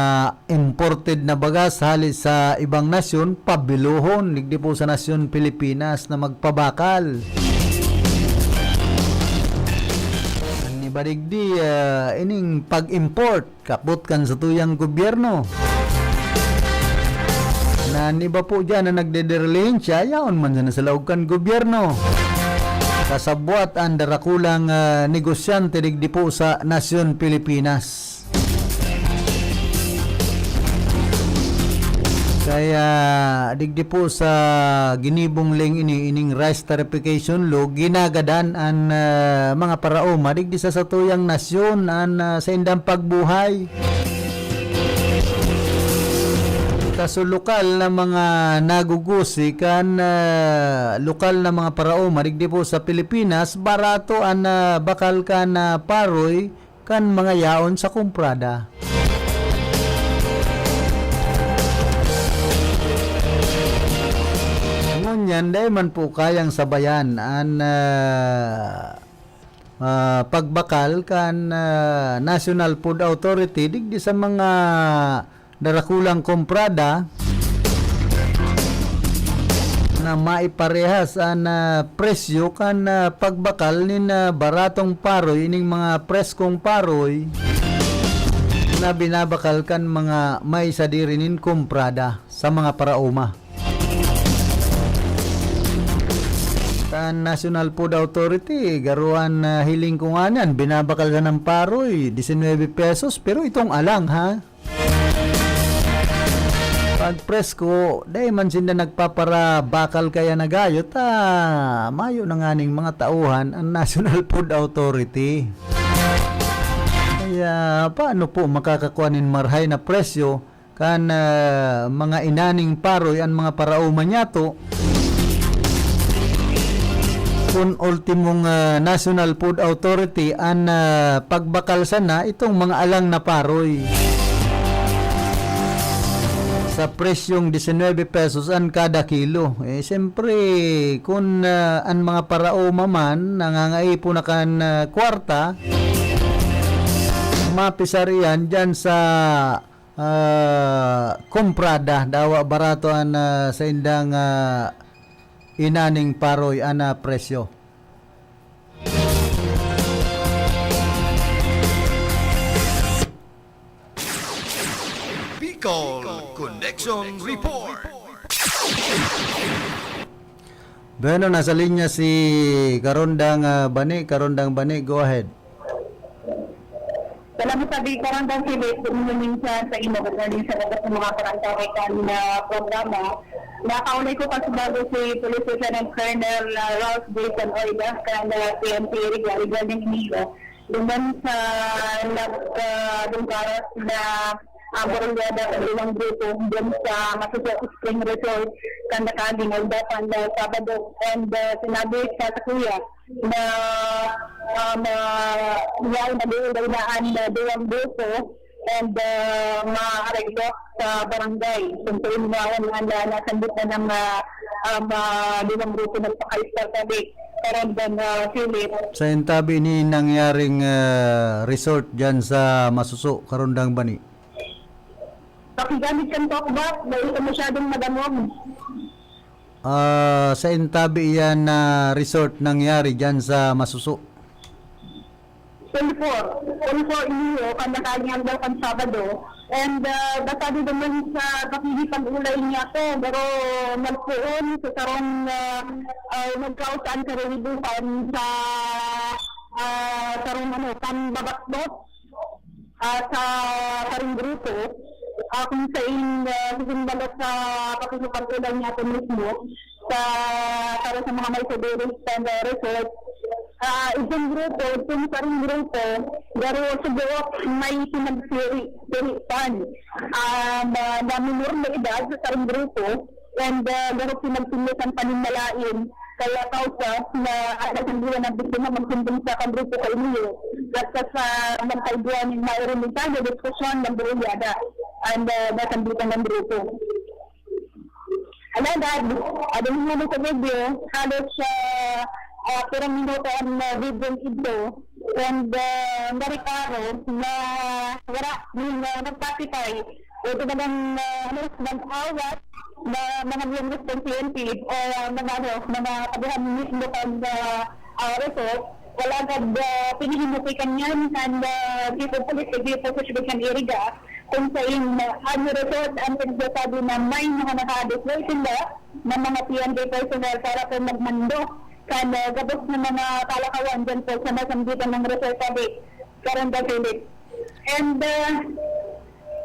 imported na bagas hali sa ibang nasyon, pabilohon, digdi po sa nasyon Pilipinas na magpabakal. An iba digdi, ah, ining pag-import, kapot kan satuyang gobyerno. Na an iba po diyan na nagdedirilihin siya, yaon man sana sa laog kan gobyerno. Kasabwat an darakulang, ah, negosyante digdi po sa nasyon Pilipinas. Kaya, digdi po sa ginibong ling ini, ining rice tarification law, ginagadan an, ah, mga paraoma, digdi sa satuyang nasyon, an, ah, saindang pagbuhay. Kaso lokal na mga nagugusi kan, ah, lokal na mga paraoma, digdi po sa Pilipinas, barato an, ah, bakal kan, ah, paroy, kan mga yaon sa kumprada. Ngunyan, dai man po kayang sabayan an, ah, ah, pagbakal kan, ah, National Food Authority digdi sa mga darakulang komprada na maiparehas an, ah, presyo kan, ah, pagbakal nin, ah, baratong paroy, ining mga preskong paroy na binabakal kan mga may sadiri nin komprada sa mga paraoma. Kan National Food Authority, garuan na hiling ko nga niyan, binabakal sa ng paroy, disinwebe pesos, pero itong alang, ha? Pag presko, dai man sinda nagpaparabakal kaya nagayo ta mayo na nganing mga tauhan an National Food Authority. Kaya paano po makakakuha nin marhay na presyo kan, ah, mga inaning paroy an mga paraoma niyato, kun ultimong, ah, National Food Authority an, ah, pagbakal sana itong mga alang na paroy sa presyong diecinuebe pesos an kada kilo. Eh, siyempre, kun, ah, an mga paraoma man nangangaipon na kan, ah, kwarta, mapisar iyan diyan sa ah, kumprada, dawa barato an, ah, saindang, ah, inaning paroy an, ah, presyo. Bicol Connection Report. Bueno, nasa linya si Karondang, ah, Bani. Karondang Bani, go ahead. Salamat sa Bicol, Karondang Philip. Good morning sa, sa imo. Good morning sa lahat ng mga parantaway kan, ah, programa. Nakaulay ko kasi bago si Police Lieutenant Colonel, ah, Ralph Jason Oida, kan, ah, P N P area, regarding niyo. Duman sa nag, ah, dungkaras na, ah, barulyada sa duwang grupo dun sa Masuso Spring Resort, kan nakaaging aldaw kan, ah, Sabado. And, ah, sinabi sa sakuya na, ah, na, yaon nag-uulay na an, ah, duwang grupo and, ah, maareglo sa barangay. Kung saan yaon an, ah, nasambit na ng, ah, um, ah, duwang grupo nagpakaistar kami. Karandang, ah, Philip. Sa intabi ni nangyaring, ah, resort dyan sa Masuso, Karondang Bani? Pakigamit kan talkback, dahil ka masyadong madangog. Ah, sa intabi iyan na resort nangyari dyan sa Masuso? Sulfur. Sulfur iniyo, kan nakaaging aldaw kan Sabado. And, ah, basado naman sa pakikipag-ulay niya to, pero nagpoon sa sarong, ah, ah, nagkausan sa karibukan sa, ah, sarong, ano, pambabatbot, ah, sa sarong grupo, ah, kung sain, ah, sisimbalat sa pakikipag-ulay niya to mismo sa, para sa mga may Siberia Standard Resort. Ah, itong grupo, itong sarong grupo, garo subuot may pinagsiri-, siripan. Ah, na, na minor na edad sa sarong grupo, and, ah, garo pinagpindutan paninalain. Kaya kausa na, ah, nasambihan ang biktima magsumbong sa kan grupo kainiyo. Basta sa magkaibuan nin mairong mensahe, diskusyon, nagburulyada. And, ah, nasambitan ng grupo. Alagad, ah, dahil nga sa video, halos, ah, ah, pirang minuto ang, ah, video ito. And, ah, nariparo na wala nin, ah, nagpasipay. Ito talagang, ah, ano, nag-awat na mga miyembros ng P N P o, ah, mga, ano, mga kabuhan mismo pag, ah, ah, resort. Alagad, ah, pinihimuti kanyan kan, ah, Chief of Police, Chief of Police kan Iriga, kung sain, ah, an resort ang pinagsasabi na may mga naka-deploy sila na mga P N P personnel para po magmando kan, ah, gabos na mga kalakawan dyan po sa masambitan ng resort, sabi, Karanda Philip. And, ah,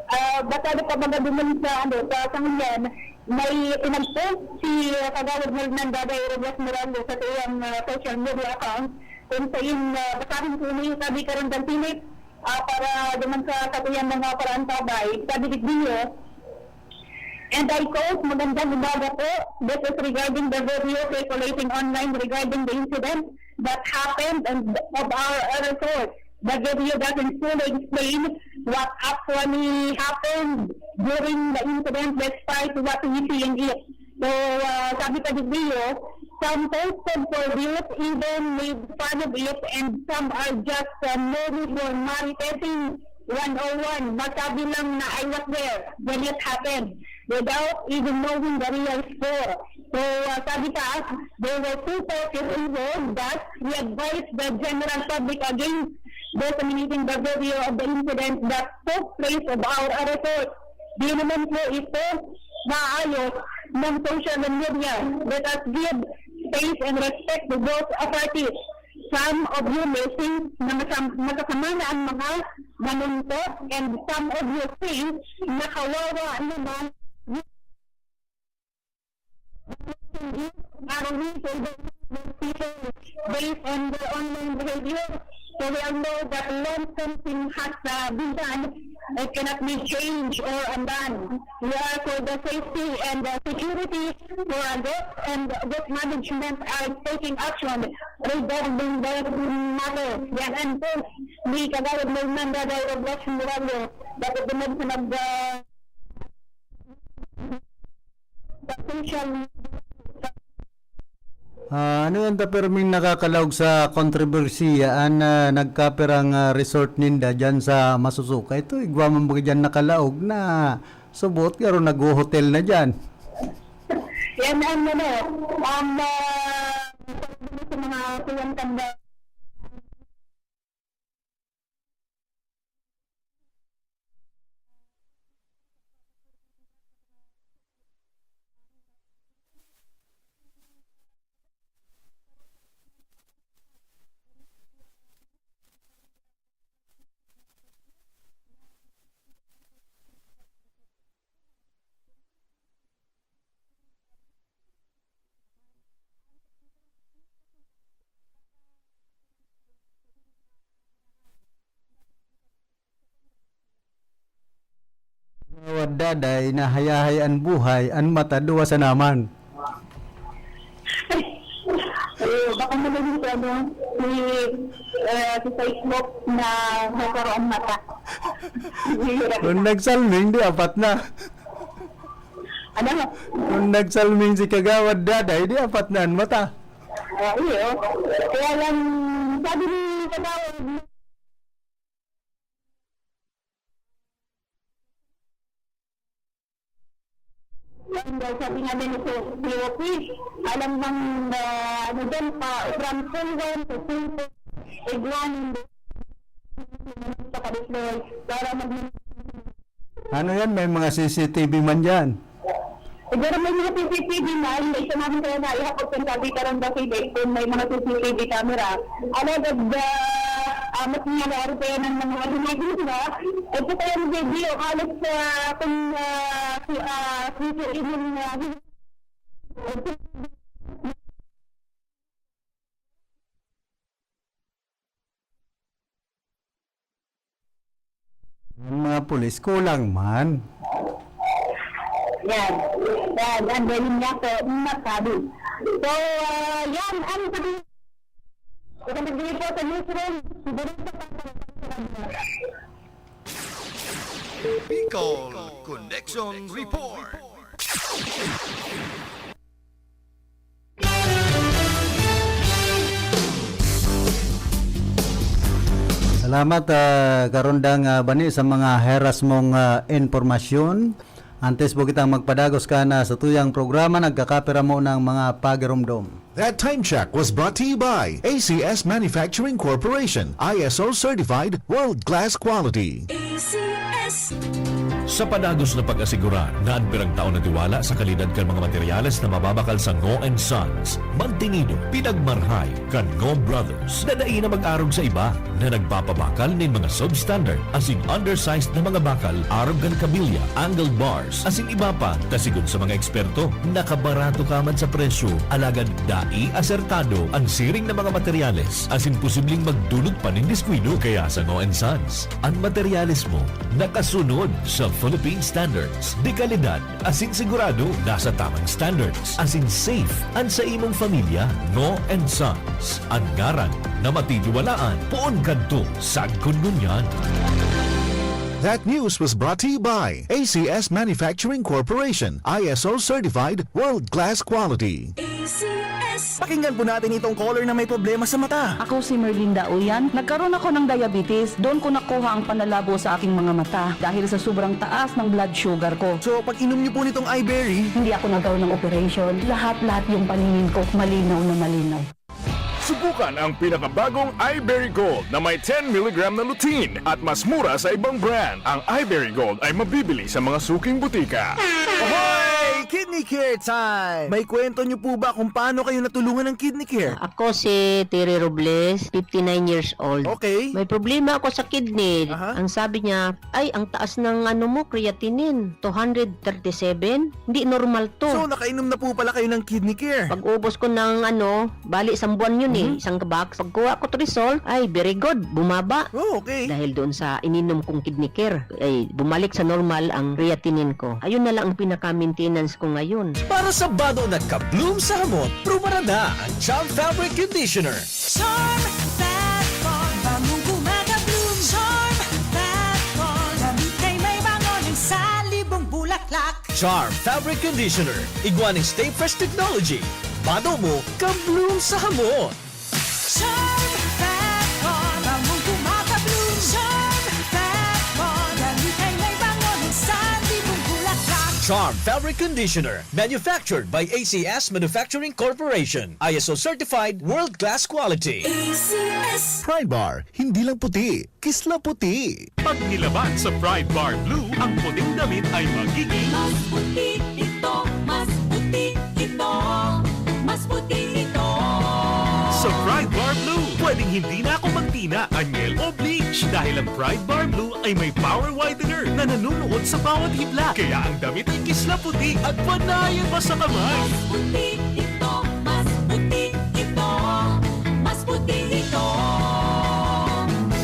ah, basado pa baga duman sa, ano, sa sanggunian, may pinag-post si, ah, Kagawad Hernando Day Robles Morales sa iyang, ah, social media account, kung sain, ah, basahin ko ini, sabi, Karanda Philip, ah, para duman sa satuyang mga paraantabay, sabi digdiyo, and I quote, "Magandang umaga po. This is regarding the video circulating online regarding the incident that happened and of our resort. The video doesn't fully explain what actually happened during the incident despite what we see in it." So, ah, sabi pa digdiyo, "Some posted for views, even made fun of it, and some are just, ah, merely for money testing one oh one. Masabi lang na I was there when it happened, without even knowing the real score." So, ah, sabi pa, "There were two parties involved, thus we advise the general public against disseminating the video of the incident that took place of our resort. Di naman po ito maayos ng social media. Let us give space and respect to both parties. Some of you may think na masam-, masasama na ang mga nanuntok, and some of you think na kawawa naman are we to the people based on their online behavior." So we all know that loan something has a vision, it cannot be changed or undone. We are for the safety and the security for our guests, and guest management are taking action regarding the matter. Yan, and since the Kagawad Fernanda Robles Morales, that is the mention of the, the social Ah, ano yan ta perming nakakalaog sa kontrobersiya? An, ah, nagkapirang, ah, resort ninda dyan sa Masusuka. Ito, igwa man baga dyan nakalaog na subot, pero nagho-hotel na dyan. Yan ang ano, ang, ah, sa mga kuyang tanda. Kagawad Daday, nahayahay an buhay, an mata duwa sana man. Oo, baka naman yung ano, si, eh, si Cyclops na nagkaroon mata. Kung nagsalming, di apat na. Ano? Kung nagsalming si Kagawad Daday, di apat na an mata. Ah, iyo. Kaya lang, sabi ni Kagawad, Yan daw, sabi nga din ni Sir P O P, alam bang, ah, ano dyan, pa Obran Pulgan, sa Singko, Iguanan, sa Kadiploy, para mag- Ano yan? May mga C C T V man dyan? Siguro may mga C C T V man, may isa namin kaya na ihapag kung sabi ka rin ba, Sir, kung may mga C C T V camera. Alagad, ah, ah, mas nangyayari pa yan ang mga ginagawa. Ito pa yung video, halos, ah, kung, ah, si, ah, si, si, yung, ah, Ang mga pulis, kulang man. Yan. Yan, ang galing niya po, masabi. So, ah, yan, ang sabi, isang pagbigay po sa newsroom, siguro sa Bicol Connection Report. Salamat, ah, Karondang, ah, Bani, sa mga heras mong, ah, impormasyon. Antes po kitang magpadagos kan satuyang programa, nagkakapira mo ng mga pagiromdom. That time check was brought to you by A C S Manufacturing Corporation, I S O certified, world-class quality. A C S. Sa padagos na pag-asigurar na an pirang taon na tiwala sa kalidad kan mga materyales na mababakal sa Ngo and Sons, mantinido, pinagmarhay kan Ngo Brothers na dai na mag-arog sa iba na nagpapabakal nin mga substandard asin undersized na mga bakal arog kan kabilya, angle bars, asin iba pa, ta sigon sa mga eksperto, nakabarato ka man sa presyo, alagad dai asertado an siring na mga materyales, asin posibleng magdulot pa nin diskuido. Kaya sa Ngo and Sons, an materyales mo nakasunod sa Philippine standards, de kalidad, asin sigurado nasa tamang standards, asin safe an sa imong pamilya. Ngo and Sons, an ngaran na matitiwalaan poon kadto sagkod ngunyan. That news was brought to you by A C S Manufacturing Corporation, I S O certified, world-class quality. A C S. Pakinggan po natin itong caller na may problema sa mata. Ako si Merlinda Uyan. Nagkaroon ako ng diabetes. Doon ko nakuha ang panlalabo sa aking mga mata dahil sa sobrang taas ng blood sugar ko. So, pag inom niyo po nitong iBerry, hindi ako nagkaroon ng operation. Lahat-lahat yung paningin ko, malinaw na malinaw. Subukan ang pinakabagong iBerry Gold na may ten milligram na lutein at mas mura sa ibang brand. Ang iBerry Gold ay mabibili sa mga suking butika. Ahoy! Kidney Care Time! May kwento niyo po ba kung paano kayo natulungan ng Kidney Care? Ako si Terry Robles, fifty-nine years old. Okay. May problema ako sa kidney. Aha. Ang sabi niya, "Ay, ang taas ng ano mo, creatinine, two hundred thirty-seven. Hindi normal to." So, nakainom na po pala kayo ng Kidney Care? Pag-ubos ko ng ano, bali isang buwan yun eh, Mhm. isang box. Pagkuha ko to result, ay, very good, bumaba. Oh, okay. Dahil doon sa ininom kong Kidney Care, ay, bumalik sa normal ang creatinine ko. Ayun na lang ang pinaka-maintenance ko ngayon. Para sa bado na ka-bloom sa hamot, prubarada ang Charm Fabric Conditioner. Charm Fat Bar, bangong gumagabloom. Charm Fat Bar, damit ay may bango ng salibong bulaklak. Charm Fabric Conditioner, igwa ning Stay Fresh Technology. Bado mo, ka-bloom sa hamot. Charm Fat Bar, bangong gumagabloom. Charm Fat Bar, damit ay may bango ng salibong bulaklak. Charm Fabric Conditioner, manufactured by A C S Manufacturing Corporation. I S O certified, world-class quality. A C S. Pride Bar, hindi lang puti, kisla puti. Pag nilaban sa Pride Bar Blue, ang puting damit ay magiging Mas puti ito, mas puti ito, mas puti ito. Sa Pride Bar Blue, pwedeng hindi na ako magtina, anyel o bleach dahil ang Pride Bar Blue ay may power whitener na nanunuot sa bawat hibla. Kaya ang damit ay kisla puti at panayan pa sa kamay. Mas puti ito, mas puti ito, mas puti ito.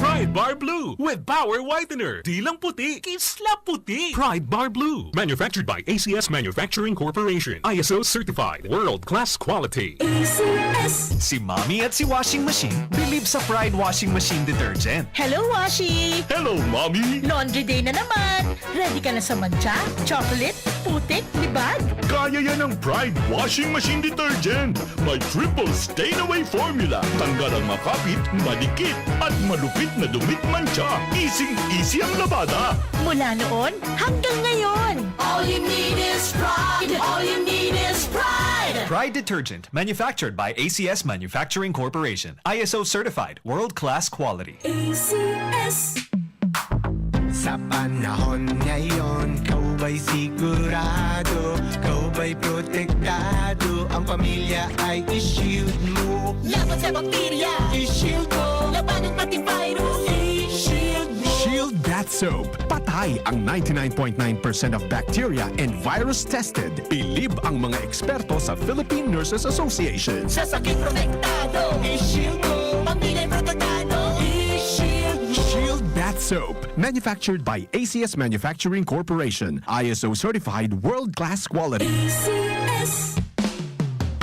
Pride Bar Blue with power whitener. Di lang puti, kisla puti. Pride Bar Blue. Manufactured by A C S Manufacturing Corporation. I S O certified. World class quality. A C S. Si Mommy at si Washing Machine believe sa Pride Washing Machine Detergent. Hello, Washi! Hello, Mommy! Laundry day na naman! Ready ka na sa mantsa, chocolate, putik, libag? Kaya yan ng Pride Washing Machine Detergent. May triple stain away formula. Tanggal ang makapit, madikit, at malupit na dumi at mantsa. Easy-easy ang labada. Mula noon hanggang ngayon. All you need is Pride. All you need is Pride. Pride Detergent, manufactured by A C S Manufacturing Corporation. I S O certified, world-class quality. A C S. Sa panahon ngayon, ikaw ba'y sigurado? Ikaw ba'y protektado? Ang pamilya ay i-shield mo. Laban sa bakterya, i-shield mo. Labanan pati virus, i-shield mo. Shield Bath Soap. Patay ang ninety-nine point nine percent of bacteria and virus tested. Bilib ang mga eksperto sa Philippine Nurses Association. Sa sakit protektado, i-shield mo. Pamilya protektado, i-shield mo. Shield Bath Soap. Manufactured by A C S Manufacturing Corporation. I S O certified world-class quality. A C S.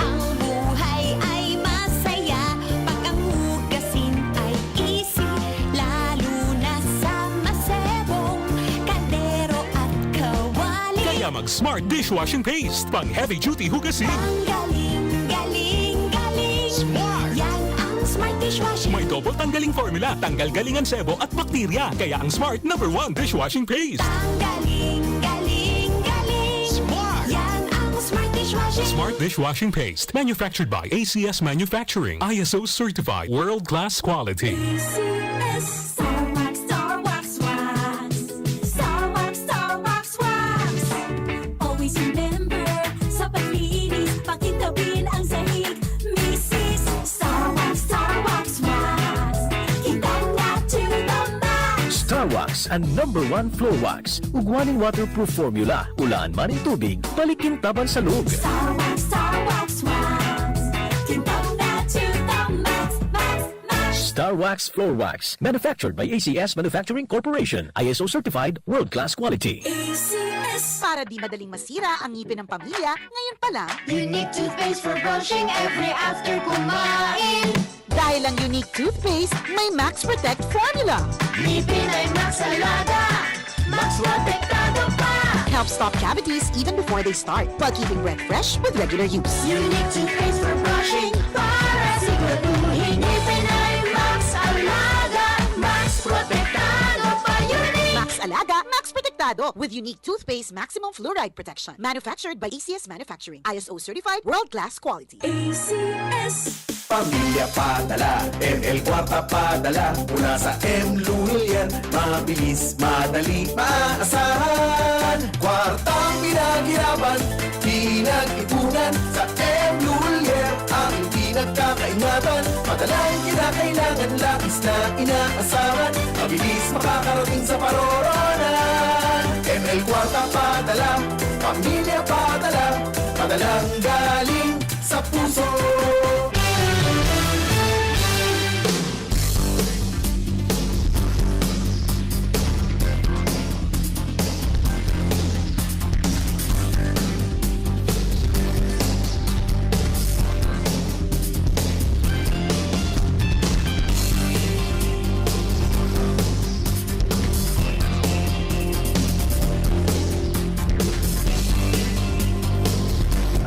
Ang buhay ay masaya pag ang hugasin ay easy, lalo na sa masebong kaldero at kawali. Kaya mag Smart Dishwashing Paste, pang heavy duty hugasin. Ang galing, galing, galing. Smart. Yan ang Smart Dishwashing. May double tanggaling formula, tanggal galing ang sebo at bakterya. Kaya ang Smart number one dishwashing paste. Ang galing, galing, galing. Smart. Yan ang Smart Dishwashing. Smart Dishwashing Paste. Manufactured by A C S Manufacturing. I S O certified. World class quality. A C S. Star Wax, Star Wax Wax. Star Wax, Star Wax Wax. Always remember, sa paglinis, pakintabin ang sahig. Misis, Star Wax, Star Wax Wax. Kintab na to the max. Star Wax, ang number one floor wax. Ugwa nin waterproof formula. Ulaan man nin tubig, balik kintab an salog. Star Wax, Star Wax Wax. Kintab na to the max, max, max. Star Wax Floor Wax. Manufactured by A C S Manufacturing Corporation. I S O certified, world-class quality. A C S. Para di madaling masira ang ngipin ng pamilya, ngayon pa lang. Unique toothpaste for brushing every after kumain. Dahil ang Unique toothpaste, may Max Protect formula. Ngipin ay Max Alaga, Max Protektado pa. Helps stop cavities even before they start, while keeping breath fresh with regular use. Unique toothpaste for brushing, para siguraduhin ngipin ay Max Alaga, Max Protektado pa. Unique! Max Alaga, Max Protektado, with Unique toothpaste maximum fluoride protection. Manufactured by A C S Manufacturing. I S O certified, world-class quality. A C S. Pamilya padala, M L Kwarta padala, mula sa M Lunier, mabilis, madali, maasahan. Kwartang pinaghirapan, di Padalang kinakailangan, labis na inaasahan, mabilis makakarating sa paroroonan. M L Kwarta padala, pamilya padala, padalang galing sa puso.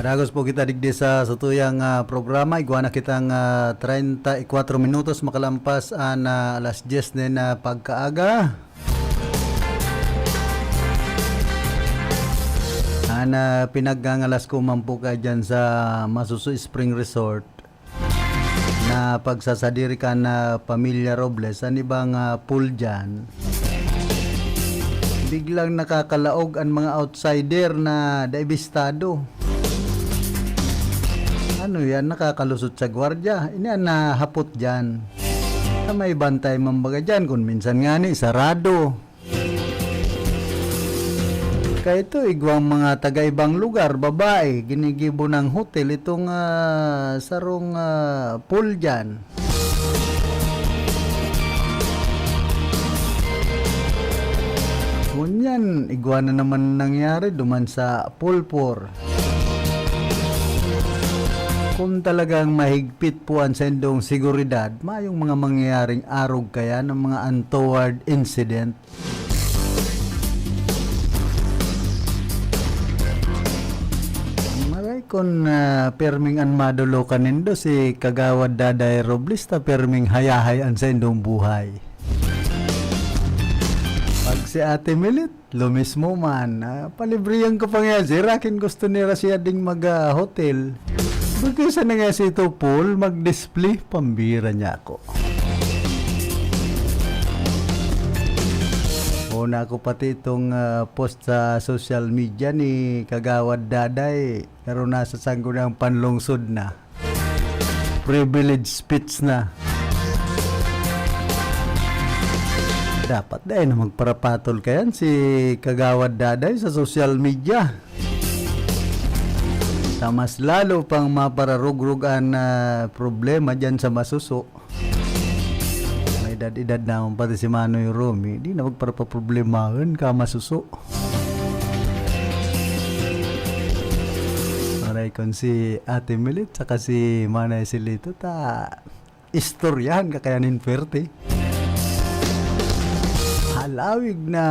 Madagos po kita digdi sa satuyang, ah, programa. Igwa na kitang, ah, treinta y cuatro minutos makalampas an, ah, alas dyes nin, ah, pagkaaga. An, ah, pinagngangalas ko man po ka dyan sa Masuso Spring Resort na pagsasadiri kan, ah, Pamilya Robles, an ibang, ah, pool dyan. Biglang nakakalaog an mga outsider na naibistado. Ano yan? Nakakalusot sa gwardiya. Ini an nahapot dyan. Na may bantay man baga dyan, kung minsan nga ni, sarado. Kaito, igwang mga taga-ibang lugar, babae, ginigibo ng hotel itong, ah, sarong, ah, pool dyan. Ngunyan, igwa na naman nangyari duman sa Pulpor. Kung talagang mahigpit po ang sendong seguridad, mayong mga mangyayaring arog kaya ng mga untoward incident. Maray kun, ah, perming an madolokan nindo si Kagawad Daday Robles, ta perming hayahay an saindong buhay. Pag si Ate Milit, lo mismo man, ah, palibrihan ko pa nga, sir. Akin gusto nira siya ding mag, ah, hotel. Pagkisa na nga si Tupol, mag-display, pambira niya ako. Una ko pati itong, ah, post sa social media ni Kagawad Daday, pero nasa sangko ng panlungsod na. Privilege speech na. Dapat dai na magparapatol kayan si Kagawad Daday sa social media. Ta mas lalo pang mapararugrog an, ah, problema diyan sa masuso. May edad-edad na akong pati si Manoy Romy, di na magparapaproblemahan ka masuso. Aray kon si Ate Milit saka si Manay Silito ta istoryahan ka kaya nin puwerte. Halawig na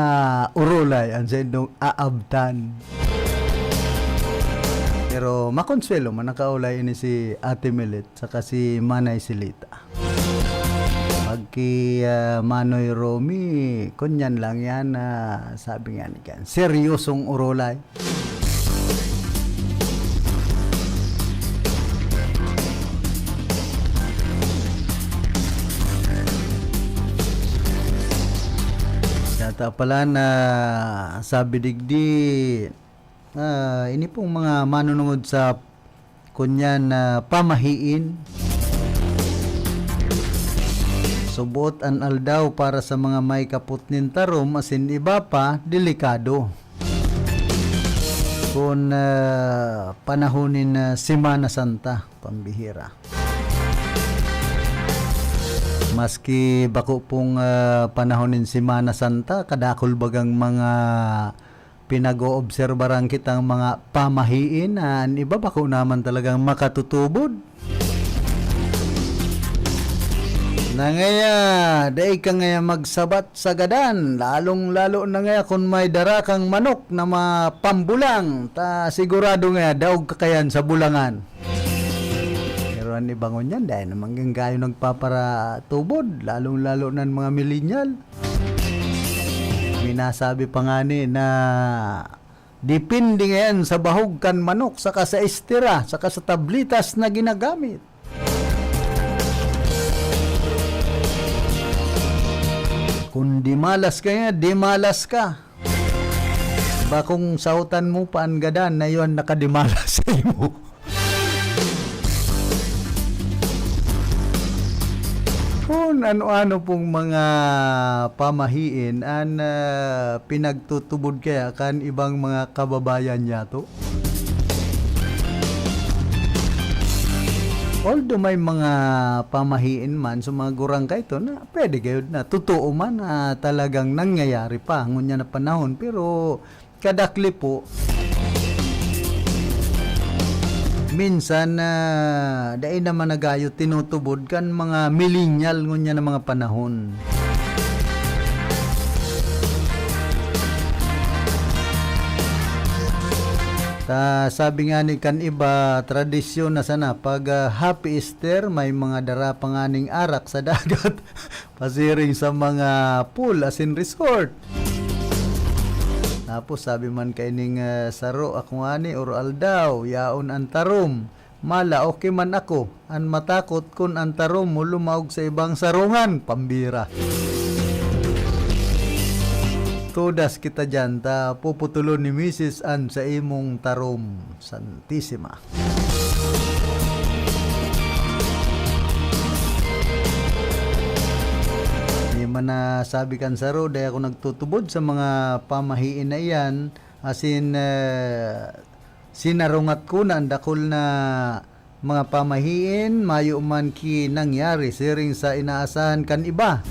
urulay an saindong aabtan. Pero makonsuelo man nakaulay ini si Ate Milit saka si Manay Silita. Pag ki, ah, Manoy Romy, kunyan lang yan, ah, sabi nga ni kan, seryosong urulay. Yata pala na sabi digdi, ah, ini pong mga manunungod sa kunyan na pamahiin. Subot an aldaw para sa mga may kapot nin tarom asin iba pa, delikado. Kun, ah, panahon nin, ah, Semana Santa, pambihira. Maski bako pong, ah, panahon nin Semana Santa, kadakul bagang mga pinag-oobserbaran kitang mga pamahiin na an iba bako naman talagang makatutubod. Na ngaya, dai ka ngaya magsabat sa gadan, lalong-lalo na ngaya kun may dara kang manok na mapambulang, ta sigurado ngaya daog ka kayan sa bulangan. Pero an iba ngunyan, dai naman ganggayo nagpaparatubod, lalong-lalo na an mga millennial. Minasabi pa ngani na depende ngayan sa bahog kan manok, saka sa estera, saka sa tablitas na ginagamit. Kun dimalas ka nga, dimalas ka. Bakong saotan mo pa an gadan na iyan nakadimalas sa imo. Ano-ano pong mga pamahiin an, ah, pinagtutubod kaya kan ibang mga kababayan niyato? Although may mga pamahiin man sa mga gurang kaito na pwede gayud na totoo man na talagang nangyayari pa ngunyan na panahon, pero kadakli po, minsan, ah, dai naman na gayo tinutubod kan mga millennial ngunyan na mga panahon. Ta, sabi nga ni kan iba, tradisyon na sana pag, ah, Happy Easter, may mga dara pa nganing arak sa dagat. Pasiring sa mga pool asin resort. Tapos sabi man kaining, ah, saro, "Ako ngani, oro-aldaw, yaon an tarom. Mala, okay man ako. An matakot kun an tarom mo lumaog sa ibang sarungan." Pambira. Todas kita diyan, ta puputulon ni misis an sa imong tarom. Santisima. Di man na sabi kan saro, dai ako nagtutubod sa mga pamahiin na iyan. Asin, eh, sinarungat ko na an dakul na mga pamahiin, mayo man ki nangyari siring sa inaasahan kan iba.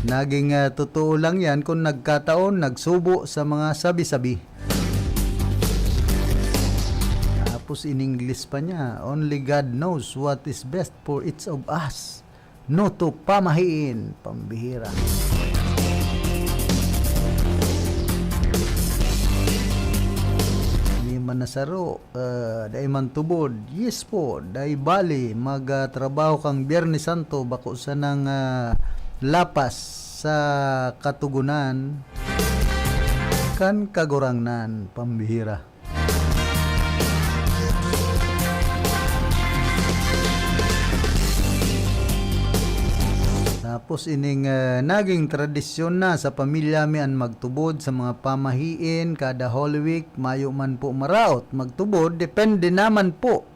Naging, ah, totoo lang yan kun nagkataon nagsubo sa mga sabi-sabi. Tapos in English pa niya, "Only God knows what is best for each of us." No to pamahiin, pambihira. Di man na saro, ah, dai man tubod. Yes po, dai bali, mag, ah, trabaho kang Biyernes Santo, bako sanang, ah, lapas sa Katogonan kan Kagurangnan, pambihira. Tapos ining, eh, naging tradisyon na sa pamilya mi an magtubod sa mga pamahiin kada Holy Week, mayo man po maraot magtubod, depende naman po.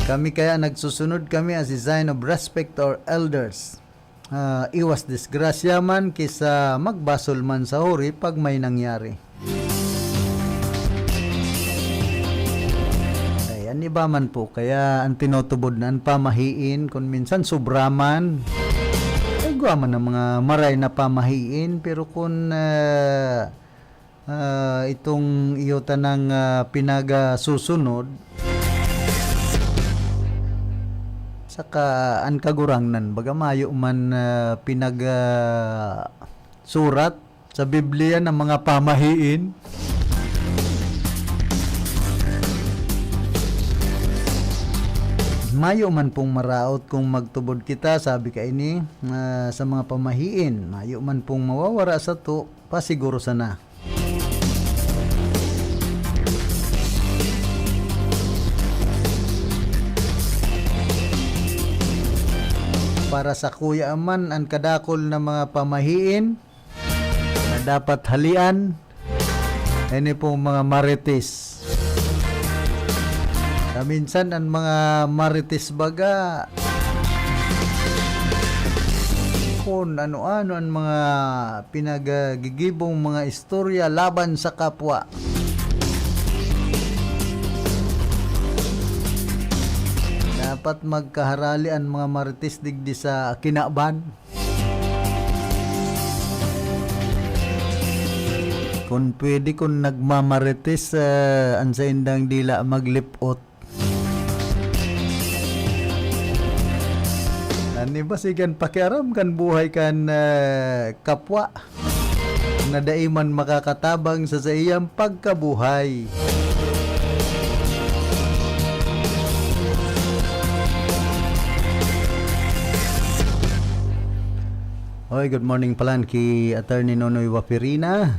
Kami kaya nagsusunod kami as a sign of respect to our elders. Ah, iwas disgrasya man ki sa magbasol man sa huri pag may nangyari. Ay, an iba man po, kaya an tinutubod na an pamahiin, kun minsan sobra man. Ay, igwa man an mga maray na pamahiin, pero kun, ah, ah, itong iyo tanang, ah, pinagasusunod, saka an Kagurangnan, baga mayo man, ah, pinag, ah, surat sa Biblia na mga pamahiin. Mayo man pong maraot kung magtubod kita, sabi kaini, ah, sa mga pamahiin. Mayo man pong mawawara sato, pasiguro sana. Para sakuya man an kadakul na mga pamahiin na dapat halian, ini pong mga marites. Na minsan an mga marites baga, kun ano-ano an mga pinagagigibong mga istorya laban sa kapwa. Dapat magkaharali an mga marites digdi sa kinaban. Kun pwede, kun nagmamarites, ah, an saindang dila maglip-ot. An iba, sige an pakiaram kan buhay kan, ah, kapwa na dai man makakatabang sa saiyang pagkabuhay. Oy, good morning palan ki Attorney Nonoy Wapirina,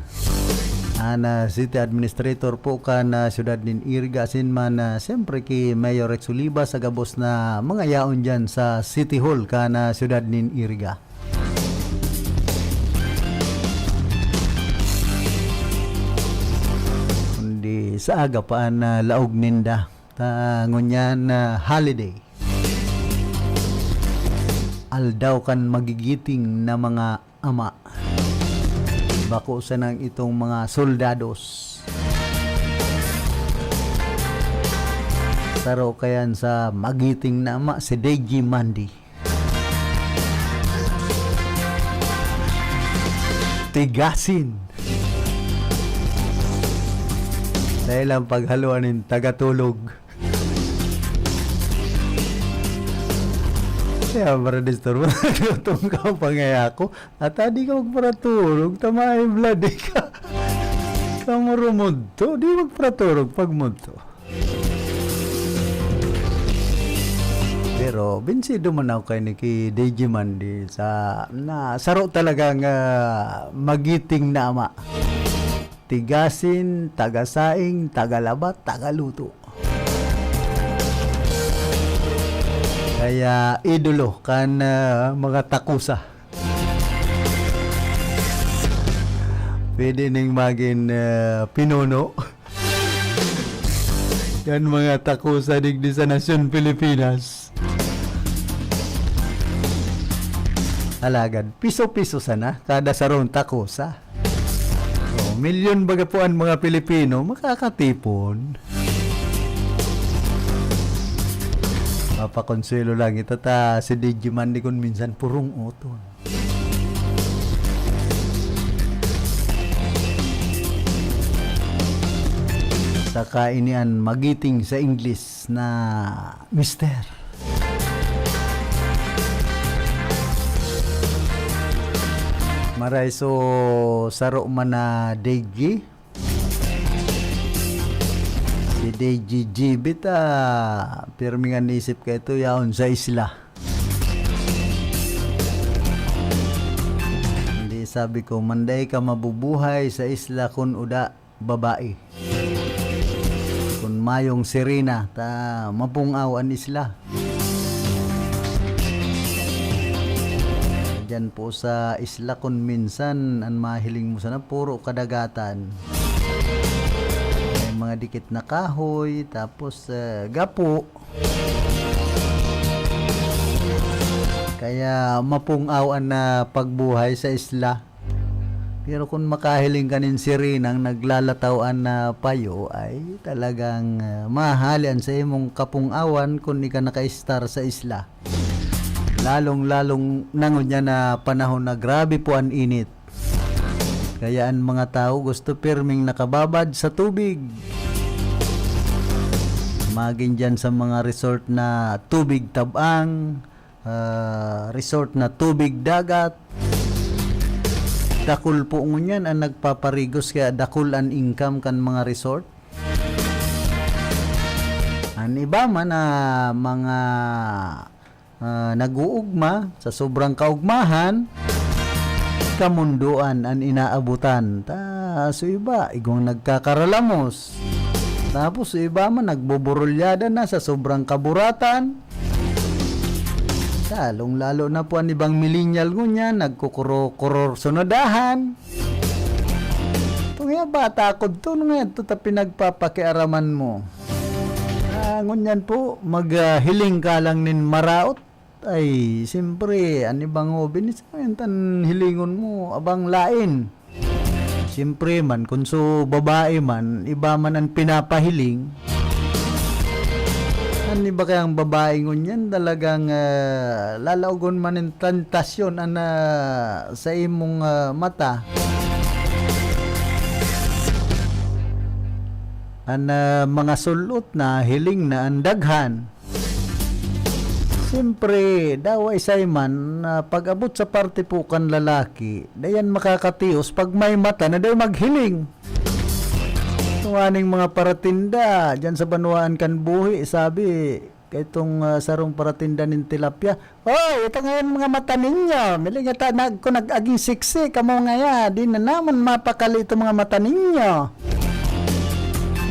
an, ah, City Administrator po kan, ah, siyudad nin Iriga, asin man, ah, siyempre ki Mayor Rex Olivas sa gabos na mga yaon diyan sa City Hall kan, ah, siyudad nin Iriga. Kundi sa aga pa an, ah, laog ninda. Ta, ngunyan na holiday. Aldaw kan magigiting na mga ama. Bako sanang itong mga soldados. Saro kayan sa magiting na ama, si Deji Mandi. Tigasin. Dahil ang paghaluan ng tagatulog. Kaya, para disturbo, tutong ka pangaya ko. At ah, di ka magparaturog, tamahay blood ka. Kamurumod to, di magparaturog pag mudto. Pero binsido man ako kay ni ki Deji Mandi sa na saro talagang ah, magiting na ama. Tigasin, tagasaing, tagalabat, tagaluto. Kaya idolo kan ah, mga takusa. Pwede ning magin ah, pinuno. Yan mga takusa digdi sa nasyon Pilipinas. Alagad, piso-piso sana kada sarong takusa. Oh, milyon baga po ang mga Pilipino makakatipon. Mapakonsuelo lang ito ta si Deji Mandi kun minsan purong uton. Saka ini an magiting sa Ingles na mister. Maray so saro man na Deji. Si Deji G B ta, pirmi nga nisip ka ito, yaon sa isla. Hindi, sabi ko, manday ka mabubuhay sa isla kun uda, babae. Kun mayong sirena, ta mapungaw an isla. Diyan po sa isla, kun minsan, an mahiling mo sana, puro kadagatan. May mga dikit na kahoy, tapos, eh, gapo. Kaya mapungaw an, ah, pagbuhay sa isla. Pero kun makahiling ka nin sirenang naglalataw an, ah, payo, ay talagang, ah, mahali an sa imong kapungawan kun ika naka-estar sa isla. Lalong-lalong na ngunyan na panahon na grabe po an init. Kaya an mga tawo gusto pirming nakababad sa tubig. Magin diyan sa mga resort na tubig tab-ang, ah, resort na tubig dagat. Dakul po ngunyan an nagpaparigos, kaya dakul an income kan mga resort. An iba man na mga, ah, nag-uugma, sa sobrang kaugmahan, kamundoan an inaabutan. Ta, so iba, igwang nagkakaralamos. Tapos so iba man, nagboborulyada na sa sobrang kaburatan. Lalong-lalo na po an ibang millennial ngunyan, nagkukuro-kuror sunadahan. Itong nga bata ko, ito nga ito ta pinagpapakiaraman mo. Ah, ngunyan po, maghiling ka lang nin maraot. Ay, siyempre, an ibang hoben, isa yan tan hilingon mo, abang lain. Siyempre man, kun so babae man, iba man an pinapahiling. An iba kayang babae ngunyan, talagang, ah, lalaogon man nin tentasyon an, ah, sa imong, ah, mata. An, ah, mga sul-ot na, hiling na an daghan. Siyempre, dawa isay man, ah, pag-abot sa parte po kan lalaki, dayan makakatios pag may mata na daw maghiling. Tunganing mga paratinda, diyan sa banwaan kan buhi, sabi, kaitong, ah, sarong paratinda nin tilapia, "Hoy, ito ngayon mga mata ninyo, miling ata nag-, kung nag-aging siksi, kamo ngaya, di na naman mapakali itong mga mata ninyo."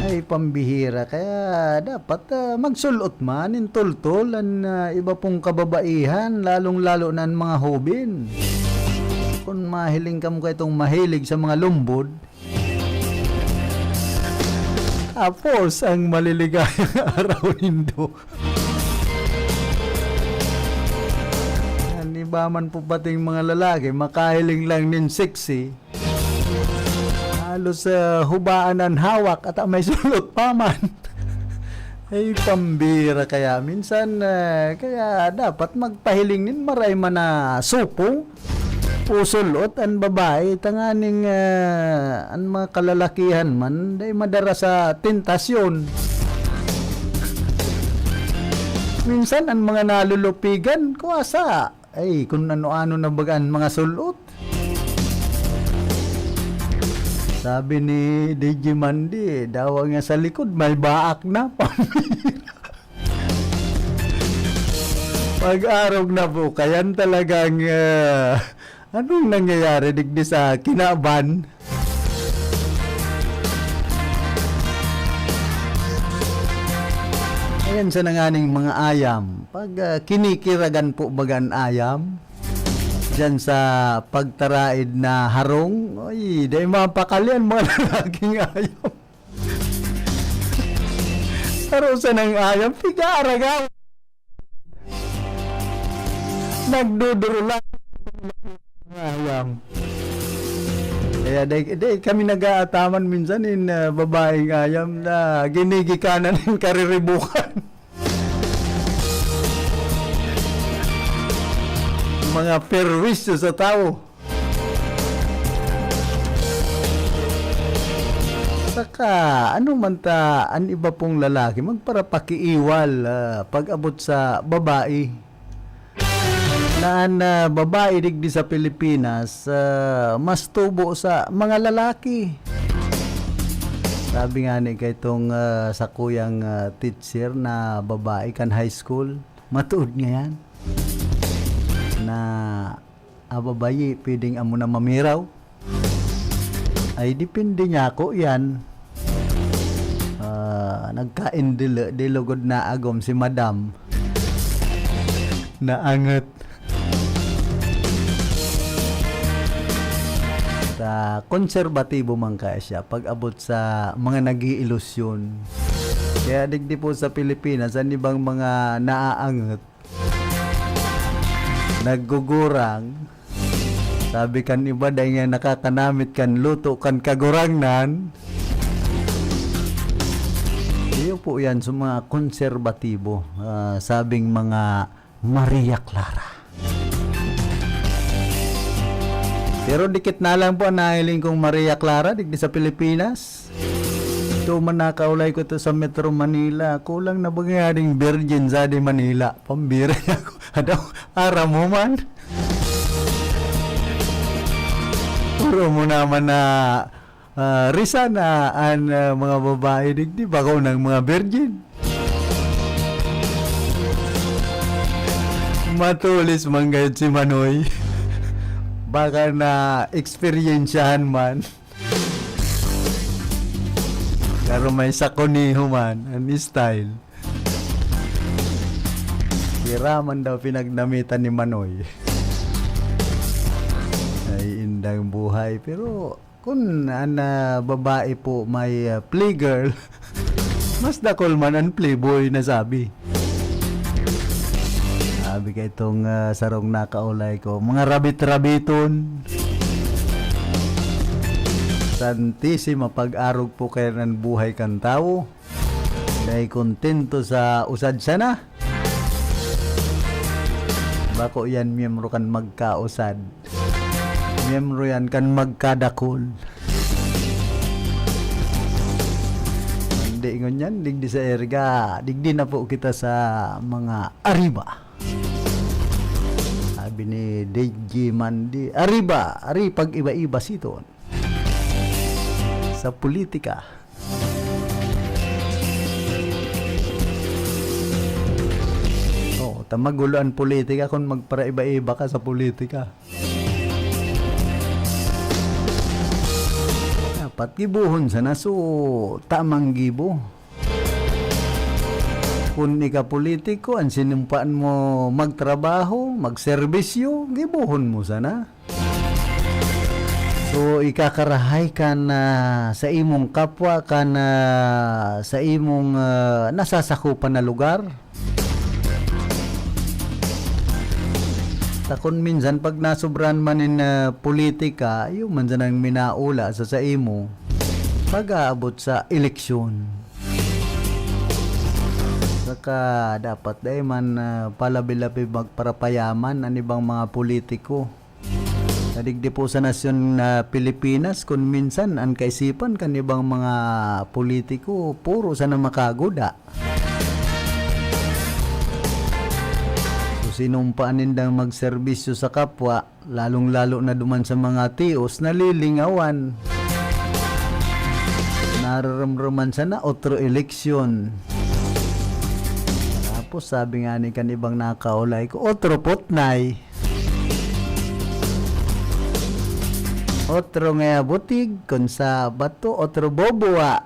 Ay, pambihira. Kaya dapat, ah, magsul-ot man nin tultol an, ah, iba pong kababaihan, lalong-lalo na an mga hoben. Kun mahiling kamo kaitong mahilig sa mga lumbod, tapos ang maliligayang araw nindo. An pa man po pating mga lalaki, makahiling lang nin sexy. Halos, ah, hubaan an hawak at may sulot pa man. Ay, pambira kaya. Minsan, ah, kaya dapat magpahiling nin maray man na supong o sulot an babae, tanganing, ah, an mga kalalakihan man, dai madara sa tentasyon. Minsan, an mga nalulupigan, kuwasa. Ay, kun ano-ano na baga an mga sul-ot. Sabi ni D J Mandy, dawa nga sa likod, may baak na. Pag-arog na po, kayan talagang, ah, anong nangyayari digdi sa kinaban? Ayan sa nanganing mga ayam. Pag, ah, kinikiragan po baga an ayam, diyan sa pagtaraid na harong, ay, dai mapakali an mga lalaking ayam. Taro sa nang ayam, piga-aragaw. Nagdudurulan. Ayam. Kaya di, di kami nag-aataman minsan in, ah, babaeng ayam na ginigikanan ng kariribukan. Mga perwisyo sa tao. Saka, ano man ta, an iba pong lalaki, magparapakiiwal, ah, pag-abot sa babae. Na an, ah, babae digdi sa Pilipinas, ah, mas tubo sa mga lalaki. Sabi nga ni kaitong, ah, sakuyang, ah, teacher na babae kan high school, matuod ngayan, na, ah, babayi, pwedeng amo na mamiraw. Ay, depende niya ako yan. Ah, nagkaindili, di lugod na agom si madam. Naangot. Sa konserbatibo man kaya siya pag-abot sa mga nag-iilusyon. Kaya digdi po sa Pilipinas, an ibang mga naaangot, naggugurang. Sabi kan iba, dai nga nakakanamit kan luto kan kagurangnan. Iyo po yan sa mga konserbatibo, ah, sabing mga Maria Clara. Pero dikit na lang po ang nahiling kong Maria Clara digdi sa Pilipinas. Ito man nakaulay ko to sa Metro Manila. Kulang na ba nga ding virgin sa di Manila? Pambira niya ako. Ano? Aram mo man? Puro mo naman na, ah, risa na an, ah, mga babae digdi, bako ng mga virgin. Matulis man gayud si Manoy. Baka na eksperyensyahan man. Pero may sakuniho man, an style. Pira man daw pinagnamitan ni Manoy. Ay, indang buhay. Pero kun an, ah, babae po may, ah, playgirl, mas dakul man an playboy na sabi. Sabi ka itong, ah, sarong nakaulay ko, mga rabit-rabiton. Santisima, pag-arog po kaya ng buhay kan tawo. Dai kontento sa usad sana. Bako yan miyembro kan magkausad. Miyembro yan kan magkadakul. Hindi ngunyan, digdi sa erga, digdi na po kita sa mga ariba. Sabi ni D J Mandy, "Ariba, ari pag-iba-iba siton." Sa politika. Oo, ta magulo an politika kun magparaiba-iba ka sa politika. Dapat gibohon sana so tamang gibo. Kun ika politiko, an sinumpaan mo magtrabaho, magserbisyo, gibohon mo sana. So, ikakarahay kan, ah, sa imong kapwa, kan, ah, sa imong, ah, nasasakupan na lugar. Ta kun minsan pag nasobrahan man nin, ah, politika, iyo man sanang minaula sa saimo pag-aabot sa eleksyon. Saka dapat dai man, ah, palabi-labi magparapayaman an ibang mga politiko. Sa digdi po sa nasyon na Pilipinas, kun minsan an kaisipan kan ibang mga politiko, puro sana makaguda. So, sinumpaan nindang magserbisyo sa kapwa, lalong-lalo na duman sa mga tios, nalilingawan. Nararamraman sana otro eleksyon. Tapos sabi nga ni kan ibang nakaulay ko, "Otro putnay." Otro ngaya butig, kun sa bato, otro bobuwa.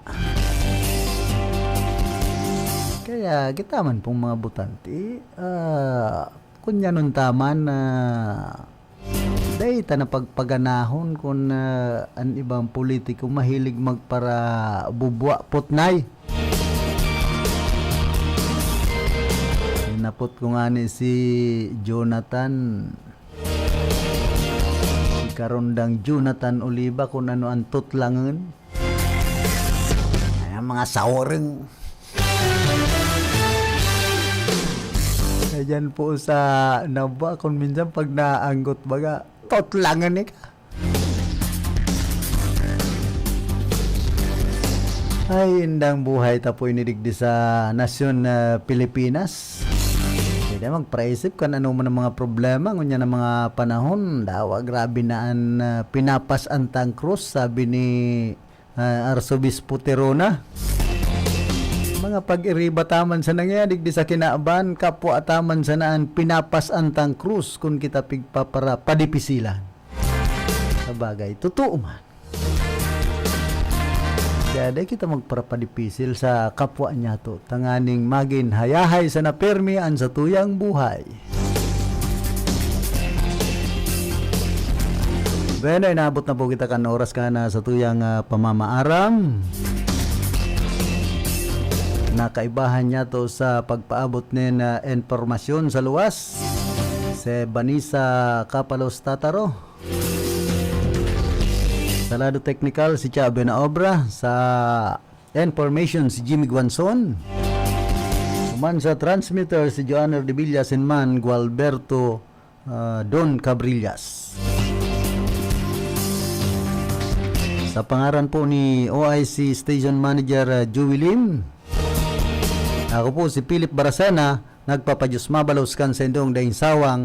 Kaya kita man pong mga botante, ah, kun yanon taman na dai ta na pagpaganahon kun, ah, an ibang politiko mahilig magparabubwa, putnay. Hinapot ko ngani si Jonathan, si Karondang Jonathan Oliva, kun ano an tutlangon. Ay, ang mga saoreng. Ayan po sa naba, kun minsan pag naanggot baga, tutlangon ni ka. Ay, indang buhay ta po ini digdi sa nasyon na Pilipinas. Pwede magpraisip kan ano man ang mga problema, ngunyan ang mga panahon, dawa grabe na an, ah, pinapas-an tang krus, sabi ni, ah, Arsobispo Tirona. Mga pag-iriba taman sa nangyari digdi sa kinaban, kapwa taman sana an pinapas-an tang krus kun kita pigpapara-, padipisilan. Sabagay, totoo man. Kaya dai kita magparapadipisil sa kapwa niyato, tanganing magin hayahay sana pirmi an satuyang buhay. Bueno, inabot na po kita kan oras kan satuyang, ah, pamamaaram. Nakaibahan niyato sa pagpaabot nin, ah, impormasyon sa luwas, si Vanessa Capalos Tataro. Sa lado teknikal, si Cha Benaobra. Sa information, si Jimmy Guanzon. Duman sa transmitter, si Joanner de Villa, asin man Gualberto, ah, Don Cabrillas. Sa pangaran po ni O I C Station Manager, ah, Joey Lim, ako po si Philip Baracena, nagpapadiyos mabalos kan saindong daing sawang